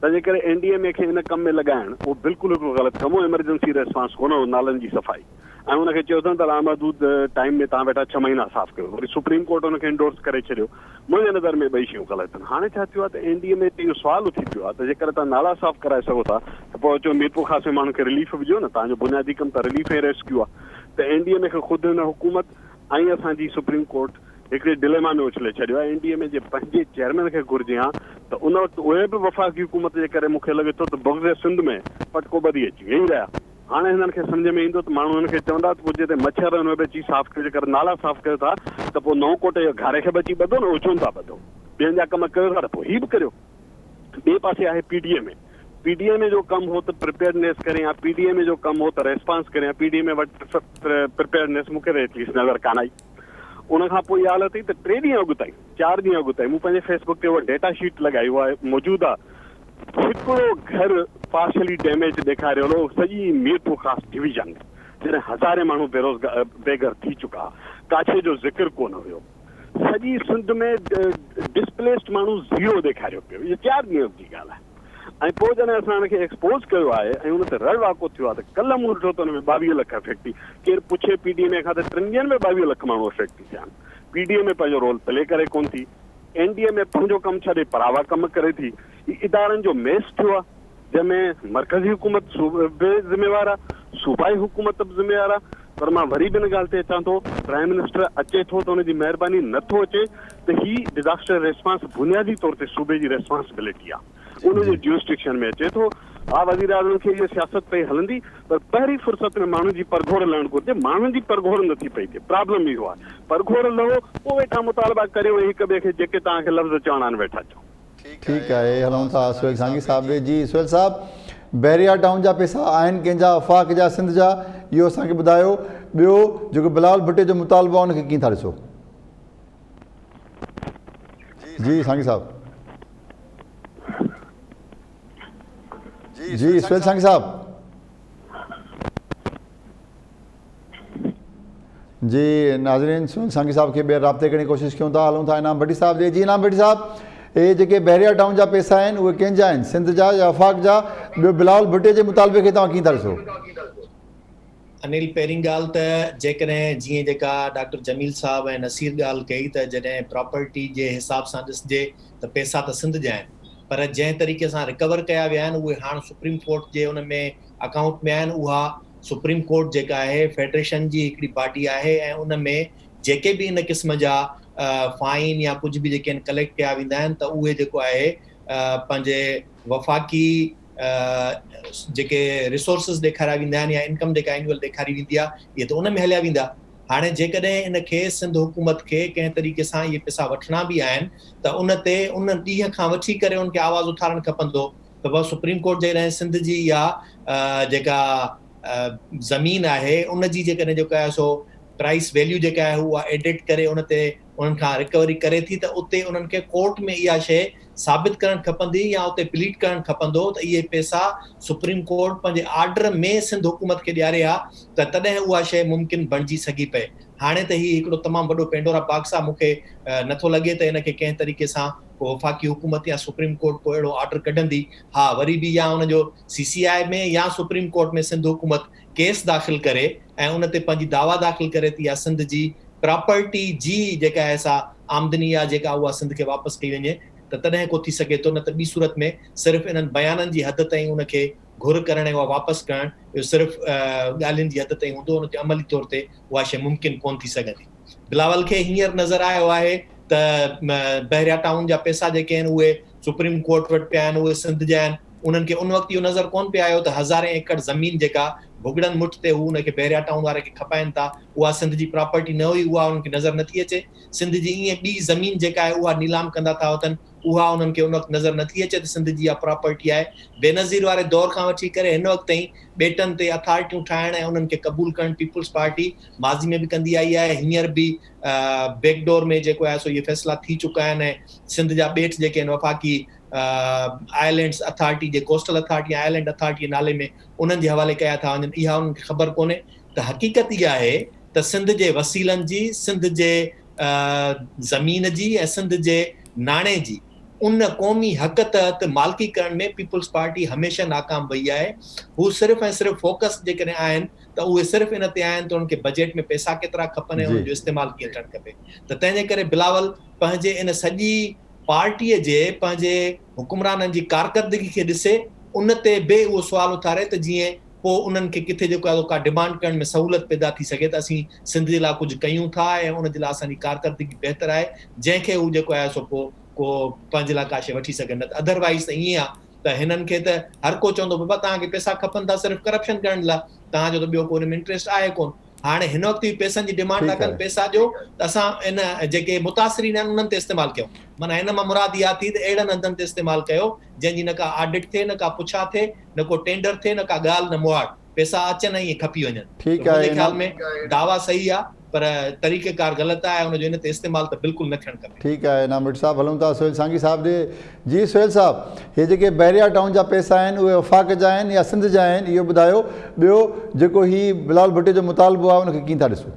تنهنجي ڪري اين ڊي ايم اي کي ان ڪم ۾ لڳائڻ اهو بلڪل هڪڙو غلط ڪم هو ايمرجنسي ريسپانس ڪونه هو نالن جي صفائي ۽ ان کي چيو اٿن ته لامحدود ٽائيم ۾ توهان ويٺا ڇهه مهينا صاف ڪيو وري سپريم ڪورٽ ان کي انڊورس ڪري ڇڏيو منهنجي نظر ۾ ٻئي شيون غلط آهن هاڻي ڇا ٿيو آهي ته اين ڊي ايم اي تي اهو سوال اٿي پيو آهي ته جيڪڏهن توهان نالا صاف ڪرائي سگهو ٿا ته پوء اچو ميرپورخاص ۾ ماڻهن کي رليف به ڏيو نه توهان جو بنيادي ڪم ته رليف ۽ ريسڪيو آهي ته اين ڊي ايم اي کي خود هن حڪومت ۽ اسان جي سپريم ڪورٽ هڪڙي ڊليما ۾ اڇلي ڇڏيو آهي اين ڊي ايم اي جي پنهنجي چيئرمين کي گهرجي ها ته ان وقت اهي به وفاقي حڪومت جي ڪري مون کي لڳي ٿو ته بغض سنڌ ۾ پٽڪو ٻڌي اچي ويهي رهيا. هاڻي هنن کي سمجهه ۾ ايندو ته ماڻهو هنن کي چوندا ته پوء جتي مڇر آهن اهي به اچي صاف ڪيو جيڪر نالا صاف ڪيو ٿا ته پوء نئون ڪوٽ جو گهاري کي به اچي ٻڌو نه اهو ڇو نٿا ٻڌو ٻين جا ڪم ڪيو ٿا ته پوء هي به ڪريو ٻئي پاسي آهي P D M A P D M A جو ڪم هو ته پريپيئرڊنيس ڪري يا پي ڊي ايم اي جو ڪم هو ته ريسپانس ڪري يا پي ڊي ايم اي وٽ پريپيئرڊنيس مون کي ته ايٽليسٽ نظر ڪانه آئي ان کان پوء اها حالت هئي ته ٽي ڏينهن اڳ تائين چار ڏينهن اڳ تائين مون پنهنجي فيس بڪ تي اها ڊيٽا شيٽ لڳائي اها موجود آهي هڪڙو گهر پارشلي ڊيميج ڏيکاريل هو سڄي ميرپورخاص ڊويزن ۾ جڏهن هزارين ماڻهو بيروزگار بي گهر ٿي چڪا ها ڪاڇي جو ذڪر ڪونه هيو سڄي سنڌ ۾ ڊسپليسڊ ماڻهو زيرو ڏيکاريو پيو اهي چار ڏينهن اڳ جي ڳالهه آهي ۽ پوء جڏهن اسان ان کي ايڪسپوز ڪيو آهي ۽ ان تي رڙ واڪو ٿيو آهي ته ڪلهه مون ڏٺو ته ان ۾ 22 لک افيڪٽ ٿي ڪير پڇي پي ڊي ايم اي کان ته ٽن ڏينهن ۾ 22 لک ماڻهو افيڪٽ ٿي ٿيا آهن پي ڊي ايم اي پنهنجو رول پلي ڪري ڪونه ٿي اين ڊي ايم اي پنهنجو ڪم ڇڏي پراوا ڪم ڪري ٿي. هي ادارن جو ميس ٿيو آهي جنهن ۾ مرڪزي حڪومت به ذميوار آهي، صوبائي حڪومت به ذميوار آهي پر مان وري به ان ڳالهه تي اچان ٿو پرائم منسٽر اچي ٿو ته ان جي مهرباني نه ٿو اچي ته هي ڊزاسٽر ريسپانس بنيادي طور تي صوبي جي ريسپانسبلٽي آهي. ان جي جيورسڊڪشن ۾ اچي ٿو. ها وزيراعظم کي اها سياست پئي هلندي پر پهرين فرصت ۾ ماڻهن جي پرگهور لهڻ گهرجي، ماڻهن جي پرگهور نٿي پئي ٿئي، پرابلم اهو آهي، پرگهور لهو پوء ويٺا مطالبا ڪريو ۽ هڪ ٻئي کي جيڪي توهان کي لفظ چوڻا آهن ويٺا چئو. ٺيڪ آهي هلون ٿا سهيل سانگي صاحب ڏي. جي سهيل صاحب بحريا ٽائون جا پيسا آهن ڪنهن جا وفاق جا سنڌ جا اهو اسان کي ٻڌايو ٻيو جيڪو بلاول ڀٽي جو مطالبو آهي ان کي ڪيئن ٿا ڏسو. جي سانگي صاحب. جي سهيل سانگي صاحب. جي ناظرين سهيل سانگي صاحب کي ٻيهر رابطي ڪرڻ جي ڪوشش ڪيون ٿا هلون ٿا انعام ڀٽي صاحب ڏي جي انعام ڀٽي صاحب اهي جيڪي بحريا ٽائون جا پئسا آهن اهي ڪنهن جا آهن سنڌ جا يا وفاق جا؟ ٻيو بلاول ڀٽي جي مطالبي کي توهان ڪيئن ٿا ڏسو؟ انيل پهرين ڳالهه ته جيڪڏهن جيئن جيڪا ڊاڪٽر جميل صاحب ۽ نصير ڳالهه ڪئي ته جڏهن پراپرٽي جي حساب سان ڏسجي ته پئسا ته سنڌ جا آهن پر جنهن طريقي سان رڪور ڪيا ويا آهن اهي هاڻ سپريم ڪورٽ جي ان ۾ اڪائونٽ ۾ آهن اها سپريم ڪورٽ جيڪا آهي فيڊريشن جي هڪڙي باڊي آهي ۽ ان ۾ جيڪي به ان قسم جا فائن يا ڪجهه به جيڪي آهن ڪليڪٽ ڪيا ويندا آهن ته اهي جيڪو آهي پنهنجي وفاقي جيڪي ريسورسز ڏيکاريا ويندا آهن يا انڪم جيڪا اينوئل ڏيکاري ويندي آهي اهي ته ان ۾ هليا ويندا هاڻي جيڪڏهن ان کي سنڌ حڪومت کي ڪنهن طريقي سان اهي پئسا وٺڻا به آهن ته ان تي ان ڏينهن کان وٺي ڪري ان کي آواز اٿارڻ کپندو ته بس سپريم ڪورٽ جيڪڏهن سنڌ جي اها جيڪا زمين آهي ان جي جيڪڏهن جيڪو آهي سو پرائس ويليو جيڪا آهي اها ايڊٽ ڪري ان تي انهن کان رڪوري ڪري ٿي ته اتي انهن کي ڪورٽ ۾ اها شيء ثابت ڪرڻ کپندي يا اتي پليڊ ڪرڻ کپندو ته اهي پئسا سپريم ڪورٽ پنهنجي آرڊر ۾ سنڌ حڪومت کي ڏياري ها ته تڏهن اها شيء ممڪن بڻجي سگهي پئي. هاڻي ته هي هڪڙو تمام وڏو پينڊورا باڪس آهي مون کي نٿو لڳي ته ان کي ڪنهن طريقي سان ڪو وفاقي حڪومت يا سپريم ڪورٽ ڪو اهڙو آرڊر ڪڍندي. ها وري به يا ان جو سي سي آء ۾ يا سپريم ڪورٽ ۾ سنڌ حڪومت ڪيس داخل ڪري ۽ ان تي پنهنجي دعويٰ داخل ڪري ته اها سنڌ جي پراپرٽي جي جيڪا آهي سا آمدني آهي جيڪا اها سنڌ کي واپس ڪئي وڃي ته تڏهن ڪو ٿي سگهي ٿو نه ته ٻي صورت ۾ صرف انهن بيانن جي حد تائين ان کي گهر ڪرڻ ۽ اها واپس ڪرڻ اهو صرف ڳالهين جي حد تائين هوندو ان تي عملي طور تي اها شيء ممڪن ڪونه ٿي سگهندي. بلاول کي هينئر نظر آيو آهي ته بحريا ٽائون جا پئسا جيڪي آهن اهي سپريم ڪورٽ وٽ پيا آهن اهي سنڌ جا آهن انهن کي ان وقت اهو نظر ڪونه پئي آيو ته هزارين ايڪڙ زمين جيڪا ڀڳڙن مٺ تي هو ان کي بحريا ٽائون واري کي کپائين ٿا اها سنڌ جي پراپرٽي نه هئي اها انهن کي نظر نٿي اچي سنڌ جي ائين ٻي زمين جيڪا آهي اها نيلام ڪندا ٿا وتن اها انهن کي ان وقت نظر نٿي اچي ته سنڌ جي اها پراپرٽي آهي. بينظير واري دور کان وٺي ڪري هن وقت تائين ٻيٽن تي اٿارٽيون ٺاهڻ ۽ انهن کي قبول ڪرڻ پيپلز پارٽي ماضي ۾ به ڪندي آئي آهي هينئر به بيڪ ڊور ۾ جيڪو آهي سو اهي فيصلا ٿي چڪا آهن ۽ سنڌ جا ٻيٽ جيڪي آهن وفاقي آئلينڊس اٿارٽي جي ڪوسٽل اٿارٽي ۽ آئلينڊ اٿارٽي جي نالي ۾ انهن جي حوالي ڪيا ٿا وڃن اها انهن کي خبر ڪونهي ته حقيقت اها آهي ته سنڌ جي وسيلن جي سنڌ جي زمين جي ۽ سنڌ جي ناڻي جي ان قومي حق تحت مالڪي ڪرڻ ۾ پيپلز پارٽي هميشه ناڪام وئي آهي. هو صرف ۽ صرف فوڪس جيڪڏهن آهن ته اهي صرف ان تي آهن ته انهن کي بجيٽ ۾ پئسا ڪيترا کپن ۽ انهن جو استعمال ڪيئن ٿيڻ کپي ته تنهن جي ڪري بلاول پنهنجي ان سڄي پارٽي جي پنهنجي حڪمرانن جي ڪارڪردگي کي ڏسي ان تي به اهو سوال اٿاري ته جيئن پوء انهن کي ڪٿي جيڪو آهي سو ڪا ڊمانڊ ڪرڻ ۾ سهولت پيدا ٿي سگهي ته اسين سنڌ جي لاء ڪجهه ڪيون ٿا ۽ ان جي لاء اسان جي ڪارڪردگي بهتر آهي جنهن کي هو جيڪو آهي سو پوء ڪو پنهنجي لاء ڪا شيء وٺي سگهن نه ته اڌر وائيز ته ائين آهي ته هنن کي ته هر ڪو چوندو بابا توهان کي پئسا کپن ٿا صرف ڪرپشن ڪرڻ جي لاء توهان جو ته ٻيو ڪو ان ۾ انٽريسٽ آهي ڪونه هاڻي هن وقت به پئسن جي ڊمانڊ ٿا ڪن پئسا ڏيو ته اسان ان جيڪي متاثرين آهن انهن تي استعمال ڪيون معنيٰ ان مان مراد اها ٿي ته اهڙن هنڌن تي استعمال ڪيو جنهن جي نه ڪا آڊٽ ٿئي نه ڪا پڇا ٿئي نه ڪو ٽينڊر ٿئي نه ڪا ڳالهه نه مهاڙ پئسا اچن ۽ ائين کپي وڃن ته منهنجي خيال ۾ دعويٰ صحيح آ پر طريقه ڪار غلط آهي ان جو ان تي استعمال ته بلڪل نه ٿيڻ کپي. ٺيڪ آهي انعام ڀٽ صاحب هلون ٿا سهيل سانگي صاحب ڏي جي سهيل صاحب هي جيڪي بحريا ٽائون جا پئسا آهن اهي وفاق جا آهن يا سنڌ جا آهن اهو ٻڌايو ٻيو جيڪو هي بلاول ڀٽي جو مطالبو آهي ان کي ڪيئن ٿا ڏسو.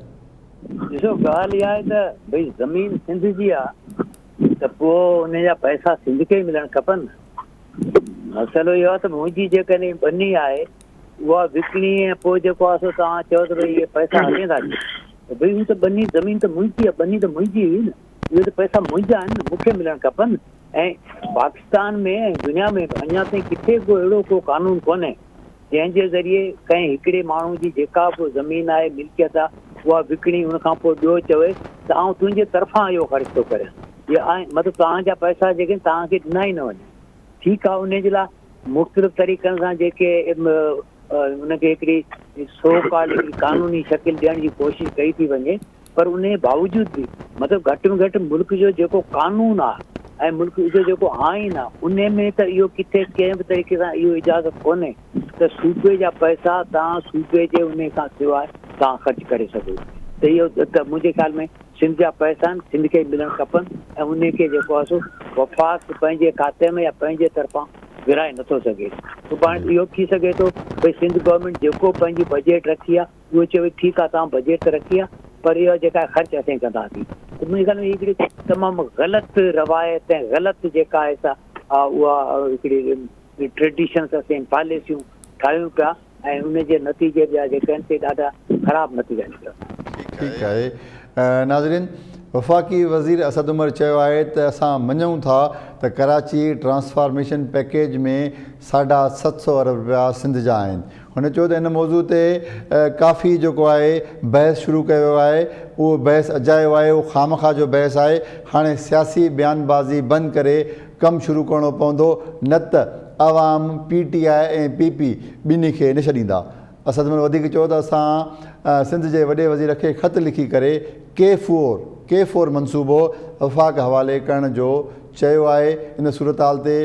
ڏسو ڳالهه اها آهي ته ڀئي زمين سنڌ جي آهي ته پوء ان جا پئسا سنڌ کي ئي ملڻ کپن نه مسئلو اهو آهي ته منهنجي جيڪڏهن ٻني آهي اها وڪڻي ۽ پوء جيڪو آهي سو توهان چئو ته ڀئي اهي پئسا اسين ٿا ڏيون ته ڀئي هو ته ٻني زمين ته منهنجي آهي ٻني ته منهنجي هئي نه اهي ته پئسا منهنجا آهن نه مون کي ملڻ کپن ۽ پاڪستان ۾ ۽ دنيا ۾ به اڃا تائين ڪٿي به اهڙو ڪو قانون ڪونهي جنهن جي ذريعي ڪنهن هڪڙي ماڻهو جي جيڪا به زمين آهي ملڪيت آهي اها وڪڻي ان کان پوء ٻيو چوي ته آئون تنهنجي طرفان اهو خرچ ٿو ڪريان يا مطلب توهان جا پئسا جيڪي توهان کي ڏنا ئي نه وڃن ٺيڪ آهي انهي جي لاء مختلف طريقن سان جيڪي ان کي هڪڙي سو ڪالڊ هڪڙي قانوني شڪل ڏيڻ جي ڪوشش ڪئي ٿي وڃي پر انهي باوجود به مطلب گهٽ ۾ گهٽ ملڪ جو جيڪو قانون آهي ۽ ملڪ جو جيڪو آئين آهي انهي ۾ ته اهو ڪٿي ڪنهن به طريقي سان اهو اجازت ڪونهي ته صوبي جا پئسا توهان صوبي جي انهي کان سواء توهان خرچ ڪري سگهو ته اهو ته منهنجي خيال ۾ سنڌ جا پئسا آهن سنڌ کي ئي ملڻ کپن ۽ انهي کي جيڪو آهي سو وفاق پنهنجي کاتي ۾ يا پنهنجي طرفان ورهائي نٿو سگهي. سڀاڻي اهو به ٿي سگهي ٿو ڀئي سنڌ گورنمينٽ جيڪو پنهنجي بجيٽ رکي آهي اهو چوي ٺيڪ آهي توهان بجيٽ ته رکي آهي پر اهو جيڪا خرچ اسين ڪنداسين ته منهنجي خيال ۾ هي هڪڙي تمام غلط روايت ۽ غلط جيڪا آهي سا اها هڪڙي ٽريڊيشنس اسين پاليسيون ٺاهيون پيا ۽ ان جي نتيجي جا جيڪي آهن سي ڏاڍا خراب نتيجا نڪرندا. ٺيڪ آهي ناظرين وفاقي وزير اسد عمر چيو آهي ته اسان مڃون ٿا ته ڪراچي ٽرانسفارميشن پيڪيج ۾ ساڍا 700 ارب رپيا سنڌ جا آهن هن چيو ته ان موضوع تي ڪافي جيڪو آهي بحث شروع ڪيو ويو آهي اهو بحث اجايو آهي اهو خامخواه جو بحث آهي هاڻي سياسي بيان بازي بند ڪري ڪم شروع ڪرڻو پوندو نه ته عوام پي ٽي آء ۽ پي پي ٻنهي کي نه ڇڏيندا. اسد عمر وڌيڪ چيو ته اسان سنڌ جي وڏي وزير کي خط لکي ڪري ڪي فور، K-4، منصوبو وفاق حوالي ڪرڻ جو چيو آهي ان صورتحال تي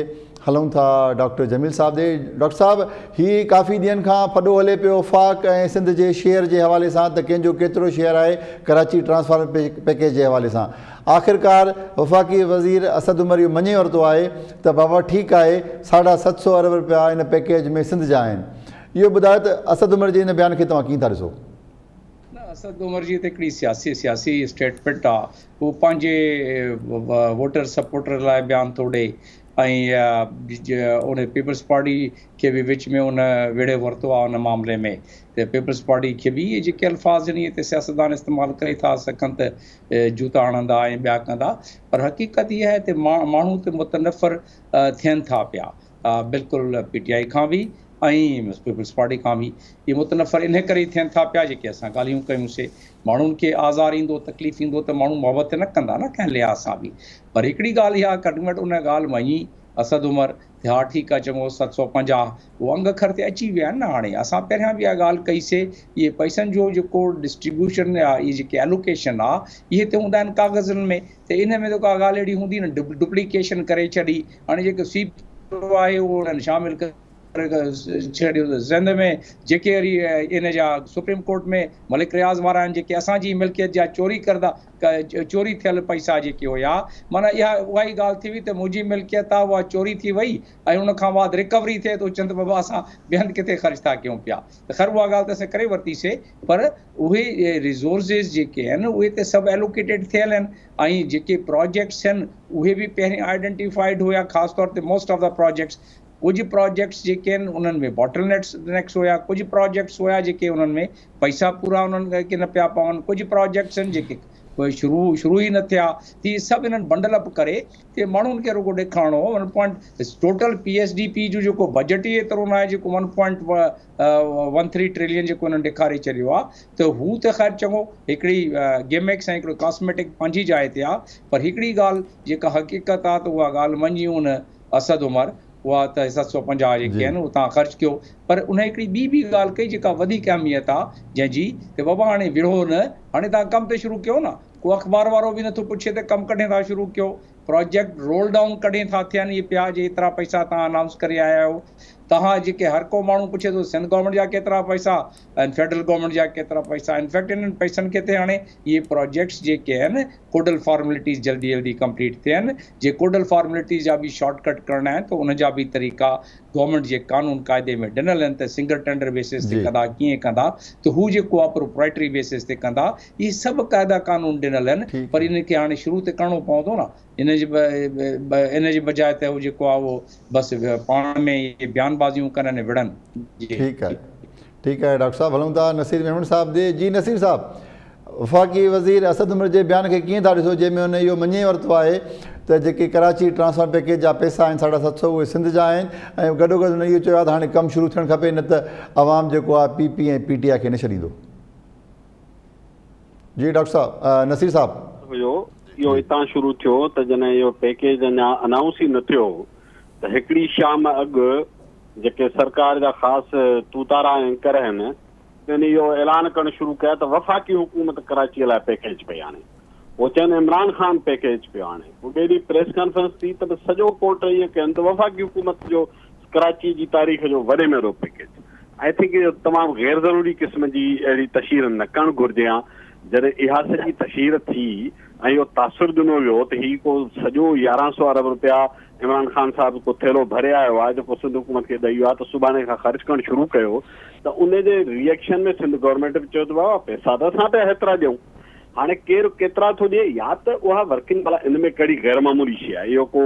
هلون ٿا ڊاڪٽر جميل صاحب ڏي ڊاڪٽر صاحب هي ڪافي ڏينهن کان ڦڏو هلي پيو وفاق ۽ سنڌ جي شيئر جي حوالي سان ته ڪنهن جو ڪيترو شيئر آهي ڪراچي ٽرانسفارمر پيڪيج جي حوالي سان آخرڪار وفاقي وزير اسد عمر اهو مڃي ورتو آهي ته بابا ٺيڪ آهي ساڍا 700 ارب رپيا ان پيڪيج ۾ سنڌ جا آهن. اهو ٻڌايو ته اسد عمر جي ان بيان کي توهان ڪيئن ٿا ڏسو؟ نه اسد عمر جي ته هڪڙي سياسي سياسي اسٽيٽمينٽ آ هو پنهنجي ووٽر سپورٽر لاء بيان ٿو ڏئي ۽ ان پيپلز پارٽي کي به وچ ۾ ان ويڙهي ورتو آ ان معاملي ۾ ته پيپلز پارٽي کي به اهي جيڪي الفاظ آهن اهي ته سياستدان استعمال ڪري ٿا سگهن ته جوتا هڻندا ۽ ٻيا ڪندا پر حقيقت اها آهي ته ماڻهو ته متنفر ٿين ٿا پيا بلڪل پي ٽي آء کان به ۽ پيپلز پارٽي کان به اهي متنفر ان ڪري ٿين ٿا پيا جيڪي اسان ڳالهيون ڪيون سي ماڻهن کي آزار ايندو تڪليف ايندو ته ماڻهو محبت نه ڪندا نه ڪنهن لحاظ سان به پر هڪڙي ڳالهه اها گهٽ ۾ گهٽ ان ڳالهه مڃي اسد عمر ته ها ٺيڪ آ چڱو 750 اهو انگ اکر تي اچي ويا آهن نه هاڻي اسان پهريان به اها ڳالهه ڪئي سي اهي پئسن جو جيڪو ڊسٽريبيوشن يا اهي جيڪي الوڪيشن آ اهي ته هوندا آهن ڪاغذن ۾ ته ان ۾ ته ڪا ڳالهه اهڙي هوندي نه ڊپليڪيشن ڪري ڇڏي هاڻي جيڪو سي پي او آهي اهو انهن شامل ڪري ڇڏيو ته سنڌ ۾ جيڪي وري ان جا سپريم ڪورٽ ۾ ملڪ رياض وارا آهن جيڪي اسان جي ملڪيت جا چوري ڪردا چوري ٿيل پئسا جيڪي هيا معنيٰ اها اها ئي ڳالهه ٿي وئي ته منهنجي ملڪيت آ اها چوري ٿي وئي ۽ ان کان بعد رڪوري ٿئي ته چون ته بابا اسان ٻئي هنڌ ڪٿي خرچ ٿا ڪيون پيا ته خير اها ڳالهه ته اسان ڪري ورتي سي پر اهي ريسورسز جيڪي آهن اهي ته سڀ الوڪيٽيڊ ٿيل آهن ۽ جيڪي پراجيڪٽس آهن اهي به پهرين آئيڊنٽيفائيڊ هيا خاص طور تي موسٽ آف the projects ڪجهه پراجيڪٽس جيڪي آهن انهن ۾ باٽل نيڪس هيا ڪجهه پراجيڪٽس هيا جيڪي انهن ۾ پئسا پورا انهن کي نه پيا پون ڪجهه پراجيڪٽس آهن جيڪي شروع شروع ئي نه ٿيا ته اهي سڀ انهن بنڊل اپ ڪري ته ماڻهن کي رڳو ڏيکارڻو هو one point total P S D P جو جيڪو بجيٽ ئي ايترو نه آهي جيڪو one point one three trillion جيڪو انهن ڏيکاري ڇڏيو آهي ته هو ته خير چڱو هڪڙي گيمڪس ۽ هڪڙو ڪاسميٽڪ پنهنجي جاء تي آهي پر هڪڙي ڳالهه جيڪا حقيقت آهي ته اها ڳالهه مڃي ان اسد عمر اها ته 750 جيڪي آهن اهي توهان خرچ ڪيو پر ان هڪڙي ٻي به ڳالهه ڪئي جيڪا وڌيڪ اهميت آهي جنهن جي ته بابا هاڻي وڙهو نه هاڻي توهان ڪم ته شروع ڪيو نه ڪو اخبار وارو به نٿو پڇي ته ڪم ڪڏهن ٿا شروع ڪيو پراجيڪٽ رول ڊائون ڪڏهن ٿا ٿين اهي پيا جي ايترا پئسا توهان انائونس ڪري آيا آهيو توهان جيڪي هر ڪو ماڻهو پڇي ٿو سنڌ گورنمينٽ جا ڪيترا پئسا ۽ فيڊرل گورنمينٽ جا ڪيترا پئسا انفيڪٽ انهن پئسن کي ته هاڻي اهي پراجيڪٽس جيڪي آهن ڪوڊل فارملٽيز جلدي جلدي ڪمپليٽ ٿين جي ڪوڊل فارملٽيز جا به شارٽ ڪٽ ڪرڻا آهن ته ان جا به طريقا گورنمينٽ جي قانون قاعدي ۾ ڏنل آهن ته سنگل ٽينڊر بيسس تي ڪندا ڪيئن ڪندا ته هو جيڪو آهي پروپرائٽري بيسس تي ڪندا اهي سڀ قاعدا قانون ڏنل آهن پر انهن کي هاڻي شروع ته ڪرڻو پوندو نه ان جي ان جي بجاء ته هو جيڪو آهي اهو بس پاڻ ۾ بيان بازيون ڪن ۽ وڙهن. ٺيڪ آهي ٺيڪ آهي ڊاڪٽر صاحب هلون ٿا نصير ميمڻ صاحب ڏي جي نصير صاحب وفاقي وزير اسد عمر جي بيان کي ڪيئن ٿا ڏسو جنهن ۾ هن اهو مڃي ورتو آهي ته جيڪي ڪراچي ٽرانسفر پيڪيج جا پئسا آهن 750 اهي سنڌ جا آهن ۽ گڏوگڏ هن اهو چيو آهي ته هاڻي ڪم شروع ٿيڻ کپي نه ته عوام جيڪو آهي پي پي ۽ پي ٽي آء کي نه ڇڏيندو. جي ڊاڪٽر صاحب نصير صاحب. هيو اهو اتان شروع ٿيو ته جڏهن اهو پيڪيج اڃا انائونس ئي نه ٿيو هو ته هڪڙي شام اڳ جيڪي سرڪار جا خاص توتارا اينڪر آهن تن اهو اعلان ڪرڻ شروع ڪيا ته وفاقي حڪومت ڪراچيء لاء پيڪيج پئي آڻي. پوء چين عمران خان پيڪيج پيو آڻي. پوء ٻئي ڏينهن پريس ڪانفرنس ٿي ته به سڄو ڪورٽ ائين ڪين ته وفاقي حڪومت جو ڪراچيء جي تاريخ جو وڏي ۾ وڏو پيڪيج. I think اهو تمام غير ضروري قسم جي اهڙي تشهير نه ڪرڻ گهرجي ها. جڏهن اها سڄي تشهير ٿي ۽ اهو تاثر ڏنو ويو ته هي ڪو سڄو 1100 ارب رپيا عمران خان صاحب ڪو ٿيلهو ڀري آيو آهي جيڪو سنڌ حڪومت کي ڏئي ويو آهي ته سڀاڻي کان خرچ ڪرڻ شروع ڪيو ته ان جي ري ايڪشن ۾ سنڌ گورنمينٽ به چيو ته بابا پئسا ته اسان پيا هيترا ڏيون. هاڻي ڪير ڪيترا ٿو ڏئي يا ته اها ورڪنگ ڀلا ان ۾ ڪهڙي غير معمولي شيء آهي اهو ڪو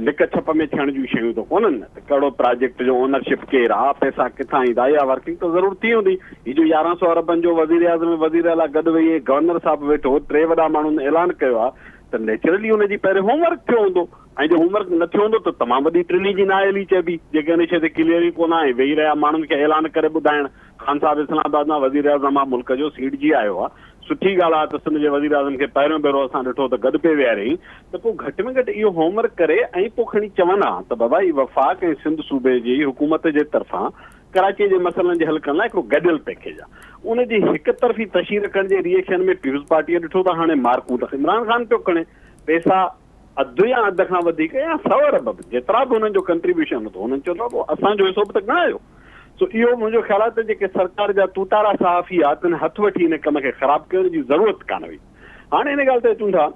لڪ ڇپ ۾ ٿيڻ جون شيون ته ڪونهن نه ته ڪهڙو پراجيڪٽ جو اونرشپ ڪير آ پئسا ڪٿان ايندا اها ورڪنگ ته ضرور ٿي هوندي هي جو 11 سو اربن جو وزيراعظم ۽ وزيراعليٰ گڏ ويهي ۽ گورنر صاحب ويٺو ٽي وڏا ماڻهن اعلان ڪيو آ ته نيچرلي ان جي پهرين هوم ورڪ ٿيو هوندو ۽ جي هوم ورڪ نه ٿيو هوندو ته تمام وڏي ٽنهي جي نااهلي چئبي جيڪي ان شيء تي ڪليئر ئي ڪونه آهي ويهي رهيا ماڻهن کي اعلان ڪري ٻڌائڻ خان صاحب اسلام آباد مان وزيراعظم آ ملڪ جو سيڙجي آيو آ سٺي ڳالهه آ ته سنڌ جي وزيراعظم کي پهريون ڀيرو اسان ڏٺو ته گڏ پئي ويهاريائين ته پوء گهٽ ۾ گهٽ اهو هوم ورڪ ڪري ۽ پوء کڻي چون ها ته بابا هي وفاق ۽ سنڌ صوبي جي حڪومت جي طرفان ڪراچي جي مسئلن جي حل ڪرڻ لاء هڪڙو گڏيل پيڪيج آ ان جي هڪ طرفي تشهير ڪرڻ جي ري ايڪشن ۾ پيپلز پارٽيء ڏٺو ته هاڻي مارڪون ته عمران خان پيو کڻي پئسا اڌ يا اڌ کان وڌيڪ يا سو ارب به جيترا به هنن جو ڪنٽريبيوشن هوندو هنن چيو ته اسان جو حصو به ته ڳڻايو. سو اهو منهنجو خيال آهي ته جيڪي سرڪار جا توتارا صحافي ها تن هٿ وٺي ان ڪم کي خراب ڪيو ان جي ضرورت ڪانه هئي. هاڻي ان ڳالهه تي اچون ٿا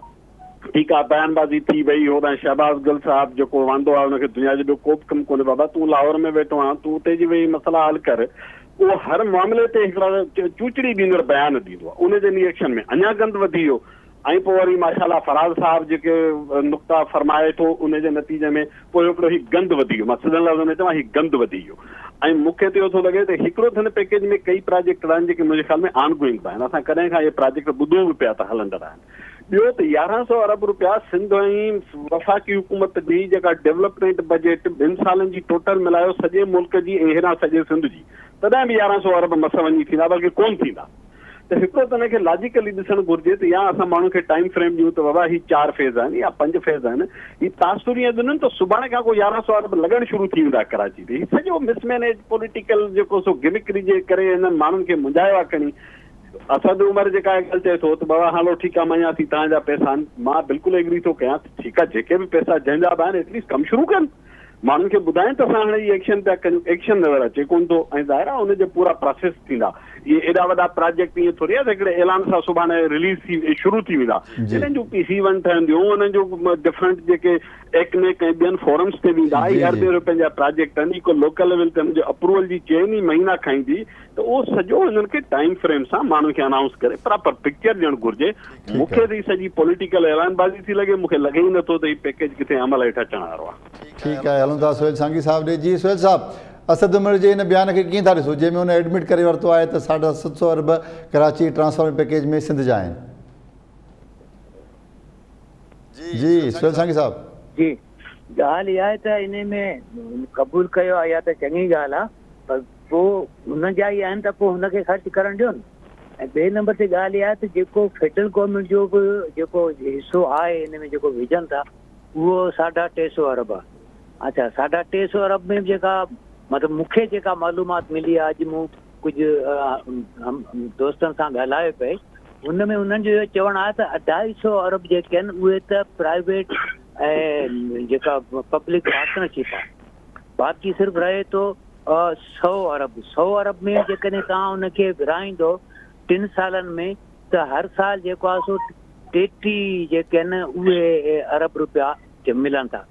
ٺيڪ آهي بيان بازي ٿي وئي هوڏانهن شهباز گل صاحب جيڪو واندو آهي ان کي دنيا جو ٻيو ڪو به ڪم ڪونهي بابا تون لاهور ۾ ويٺو آهين تون اتي جي ويهي مسئلا حل ڪر اهو هر معاملي تي هڪڙا چوچڙي ڏيندڙ بيان ڏيندو آهي ان جي ري ايڪشن ۾ اڃا گند وڌي ويو ۽ پوء وري ماشاء الله فراز صاحب جيڪي نقطا فرمائي ٿو ان جي نتيجي ۾ پوء هڪڙو هي گند وڌي ويو مان سڌن لفظن ۾ چوان هي گند وڌي ويو ۽ مون کي ته اهو ٿو لڳي ته هڪڙو ته هن پيڪيج ۾ ڪئي پراجيڪٽ آهن جيڪي منهنجي خيال ۾ آن گوئنگ به آهن اسان ڪڏهن کان اهي پراجيڪٽ ٻڌون به پيا ته هلندڙ آهن ٻيو ته 11 سو ارب روپيا سنڌ ۽ وفاقي حڪومت جي جيڪا ڊولپمينٽ بجيٽ ٻن سالن جي ٽوٽل ملايو سڄي ملڪ جي ۽ هيڏانهن سڄي سنڌ جي تڏهن به 11 سو ارب مس وڃي ٿيندا بلڪه ڪونه ٿيندا. ته هڪڙو ته ان کي لاجيڪلي ڏسڻ گهرجي ته يا اسان ماڻهن کي ٽائيم فريم ڏيون ته بابا هي چار فيز آهن يا پنج فيز آهن هي تاثر ائين ڏنن ته سڀاڻي کان ڪو 11 سو ارب لڳڻ شروع ٿي ويندا ڪراچي تي هي سڄو مس مينيج پوليٽيڪل جيڪو سو گمڪري جي ڪري هنن ماڻهن کي منجهايو آهي کڻي اسد عمر جيڪا ڳالهه چئي ٿو ته بابا هلو ٺيڪ آهي مڃان ٿي توهان جا پئسا آهن مان بلڪل ايگري ٿو ڪيان ته ٺيڪ آهي جيڪي به پئسا جنهن جا به آهن ايٽليسٽ ڪم شروع ڪن ماڻهن کي ٻڌائين ته اسان هاڻي هي ايڪشن پيا ڪريون، ايڪشن نظر اچي ڪونه ٿو ۽ ظاهر آهي ان جا پورا پراسيس ٿيندا. اهي ايڏا وڏا پراجيڪٽ ائين ٿوري آهي ته هڪڙي اعلان سان سڀاڻي رليز ٿي شروع ٿي ويندا. انهن جون پي سي ون ٺهنديون، انهن جو ڊفرنٽ جيڪي ايڪنيڪ ۽ ٻين فورمز تي ويندا، هي اربين روپين جا پراجيڪٽ آهن، هي ڪو لوڪل ليول تي انهن جو اپروول جي چين ئي مهينا کائيندي ته اهو سڄو انهن کي ٽائيم فريم سان ماڻهن کي انائونس ڪري پراپر پڪچر ڏيڻ گهرجي. مون کي ته هي سڄي پوليٽيڪل اعلان بازي ٿي لڳي، مون کي لڳي ئي نٿو ته هي پيڪيج ڪٿي عمل هيٺ اچڻ وارو آهي. ٺيڪ آهي هلون ٿا سهيل سانگي صاحب ڏي. جي سهيل صاحب اسد عمر جي ان بيان کي ڪيئن ٿا ڏسو جنهن ۾ هن ايڊمٽ ڪري ورتو آهي ته ساڍا 700 ارب ڪراچي ٽرانسفارمر پيڪيج ۾ سنڌ جا آهن. جي سهيل سانگي صاحب. جي ڳالهه اها آهي ته انهي ۾ قبول ڪيو آهي اها ته چڱي ڳالهه آهي پر پوء هن جا ئي آهن ته پوء هن کي خرچ ڪرڻ ڏيو نه ۽ ٻئي نمبر تي ڳالهه اها آهي ته جيڪو فيڊرل گورنمينٽ جو به جيڪو حصو آهي ان ۾ جيڪو وجهن ٿا اهو ساڍا ٽي سو ارب آهي اڇا ساڍا ٽي سو ارب ۾ به جيڪا مطلب مون کي جيڪا معلومات ملي آهي اڄ مون ڪجهه دوستن سان ڳالهايو پئي ان ۾ انهن جو اهو چوڻ آهي ته اڍائي سو ارب جيڪي آهن اهي ته پرائيويٽ ۽ جيڪا پبلڪ پارٽنرشپ آهي باقي صرف رهي ٿو سئو ارب، سئو ارب ۾ جيڪڏهن توهان ان کي ورهائيندو ٽن سالن ۾ ته هر سال جيڪو آهي سو 33 جيڪي آهن اهي ارب روپيا ملن ٿا.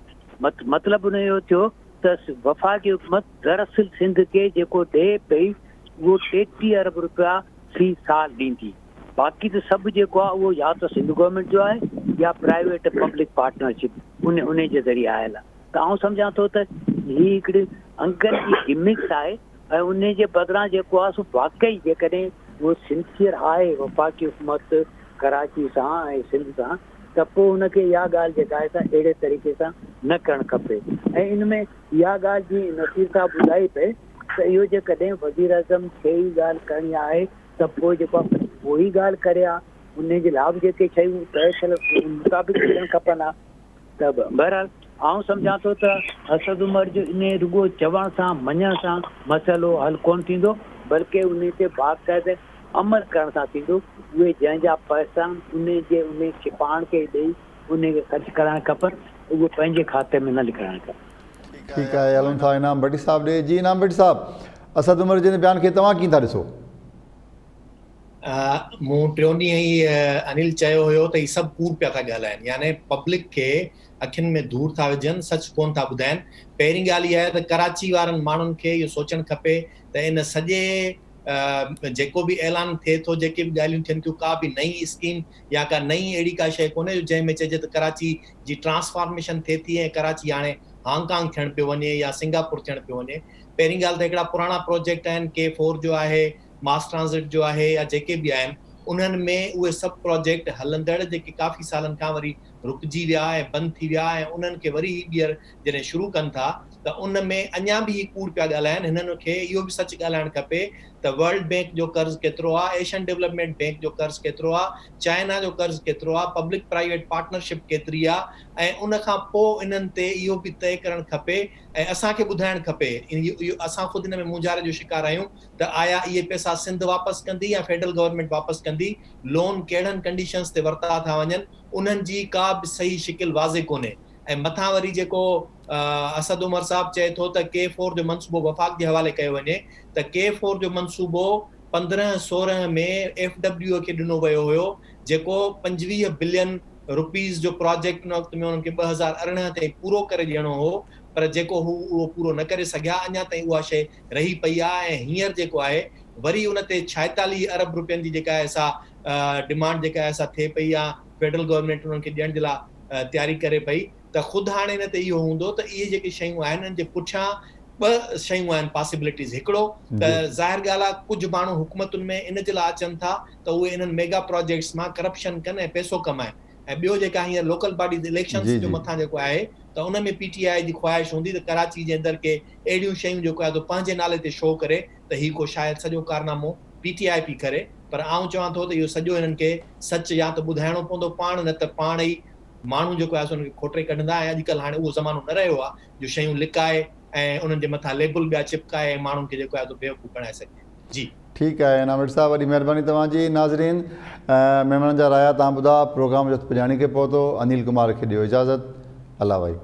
مطلب ان جو ٿيو ته وفاقي حڪومت دراصل سنڌ کي جيڪو ڏئي پئي اهو 33 ارب روپيا في سال ڏيندي. باقي ته سڀ جيڪو آهي اهو يا ته سنڌ گورنمينٽ جو آهي يا پرائيويٽ پبلڪ پارٽنرشپ ان جي ذريعي آيل آهي. ته آئون سمجهان ٿو ته هي هڪڙي انگن جي گمڪس آهي ۽ انهي جي بدران جيڪو آهي سو واقعي جيڪڏهن اهو سنسيئر آهي وفاقي حڪومت ڪراچي سان ۽ سنڌ سان ته پوء ان کي اها ڳالهه جيڪا آهي سا اهڙي طريقي سان نه ڪرڻ کپي ۽ ان ۾ اها ڳالهه جيئن نصير صاحب ٻڌائي پئي ته اهو جيڪڏهن وزيراعظم کي ئي ڳالهه ڪرڻي آهي ته پوء جيڪو آهي اهو ئي ڳالهه ڪري ها انهي جي لاء به جيڪي شيون طئي ٿيل ان مطابق ٿيڻ کپن ها. ته بهرحال آئون سمجهان ٿو ته اسد عمر جو انهي رڳو چوڻ سان مڃڻ سان مسئلو حل ڪونه ٿيندو بلڪه انهي تي باقاعده عمل ڪرڻ سان ٿيندو اهي جنهن جا پئسا آهن انهي جي انهي کي پاڻ کي ئي ڏئي انهي کي خرچ ڪرائڻ کپن اهو پنهنجي کاتي ۾ نه لکرائڻ کپن. ٺيڪ آهي هلون ٿا انعام ڀٽي صاحب ڏي جي انعام ڀٽي صاحب اسد عمر جي ان بيان کي توهان ڪيئن ٿا ڏسو؟ مون ٽيون ڏينهن ئي انيل چيو هيو ته هي سڀ ڪوڙ پيا ٿا ڳالهائن يعني پبلڪ کي اکين ۾ ڌوڙ ٿا وجهن سچ ڪون ٿا ٻڌائن پهرين ڳالهه اها آهي ته ڪراچي وارن ماڻهن کي اهو سوچڻ کپي ته ان سڄي جيڪو به اعلان ٿئي ٿو جيڪي به ڳالهيون ٿين ٿيون ڪا به نئين اسڪيم يا ڪا نئين اهڙي ڪا شيء ڪونهي جو جنهن ۾ چئجي ته ڪراچي جي ٽرانسفارميشن ٿئي ٿي ۽ ڪراچي هاڻي هانگ ڪانگ ٿيڻ پيو وڃي يا سنگاپور ٿيڻ پيو وڃي. پهرين ڳالهه ته هڪڙا پراڻا پروجيڪٽ آهن ڪي فور جو آهي، ماس ٽرانزٽ جو آهي يا جيڪي به آهن انهن ۾ اهي سڀ پروجيڪٽ هلندڙ جيڪي ڪافي سالن کان وري رڪجي ويا ۽ بند ٿي ويا ۽ انهن کي وري هي ٻيهر جڏهن شروع ڪن ٿا ته ان ۾ اڃا به هي ڪوڙ پيا ڳالهائن هنن کي اهو به سچ ڳالهائڻ کپي ته ورلڊ بينڪ جو قرض ڪيترو آ، ايشن ڊولپمينٽ بينڪ جو قرض ڪيترو آ، چائنا جو قرض ڪيترو آ، پبلڪ پرائيويٽ پارٽنرشپ ڪيتري آ ۽ ان کان پو انهن تي اهو به طئي ڪرڻ کپي ۽ اسان کي ٻڌائڻ کپي اهو اسان خود ان ۾ مونجهاري جو شڪار آهيون ته آيا اهي پئسا سنڌ واپس ڪندي يا فيڊرل گورنمينٽ واپس ڪندي، لون ڪهڙن ڪنڊيشنز تي ورتا ٿا وڃن انهن جي ڪا به صحيح شڪل واضح ڪونهي ۽ مٿان وري جيڪو اسد عمر صاحب چئي ٿو ته ڪي فور جو منصوبو وفاق جي حوالي ڪيو وڃي ته ڪي فور جو منصوبو 15 16 ۾ ايف ڊبليو اي کي ڏنو ويو هيو جيڪو 25 بلين روپيز جو پراجيڪٽ ان وقت ۾ انهن کي 2018 تائين پورو ڪري ڏيڻو هو پر جيڪو هو اهو پورو نه ڪري سگهيا اڃا تائين اها شيء رهي پئي آهي ۽ هينئر جيڪو آهي وري ان تي 46 ارب روپين جي جيڪا آهي سا ڊمانڊ جيڪا آهي سا ٿئي پئي يا فيڊرل گورنمينٽ انهن کي ڏيڻ جي لاء تياري ڪري پئي ته خود هاڻي ان تي اهو هوندو ته اهي جيڪي شيون آهن انهن جي پٺيان ٻه شيون آهن پاسيبلٽيز هڪڙو ته ظاهر ڳالهه آهي ڪجهه ماڻهو حڪومتن ۾ ان جي لاء اچن ٿا ته اهي انهن ميگا پراجيڪٽس مان ڪرپشن ڪن ۽ پئسو ڪمائن ۽ ٻيو جيڪا هينئر لوڪل باڊيز اليڪشنز جو مٿان جيڪو آهي ته ان ۾ پي ٽي آء جي خواهش هوندي ته ڪراچي جي اندر ڪي اهڙيون شيون جيڪو آهي سو پنهنجي نالي تي شو ڪري ته هي ڪو شايد سڄو ڪارنامو پي ٽي آء پي ڪري پر آئون چوان ٿو ته اهو سڄو هنن کي سچ يا ته ٻڌائڻو پوندو پاڻ نه ته پاڻ ئي ماڻهو جيڪو آهي سو انهن کي کوٽري ڪڍندا ۽ اڄڪلهه هاڻي اهو زمانو نه رهيو آهي جو شيون لڪائي ۽ انهن جي مٿان ليبل ٻيا چپڪائي ۽ ماڻهن کي جيڪو آهي سو بيوقوف بڻائي سگهجي. جي. ٺيڪ آهي انعام صاحب وڏي مهرباني توهان جي ناظرين مهمانن جا رايا توهان ٻڌا پروگرام جو پڄاڻي کي پهتو انيل ڪمار کي ڏيو اجازت الله وائي.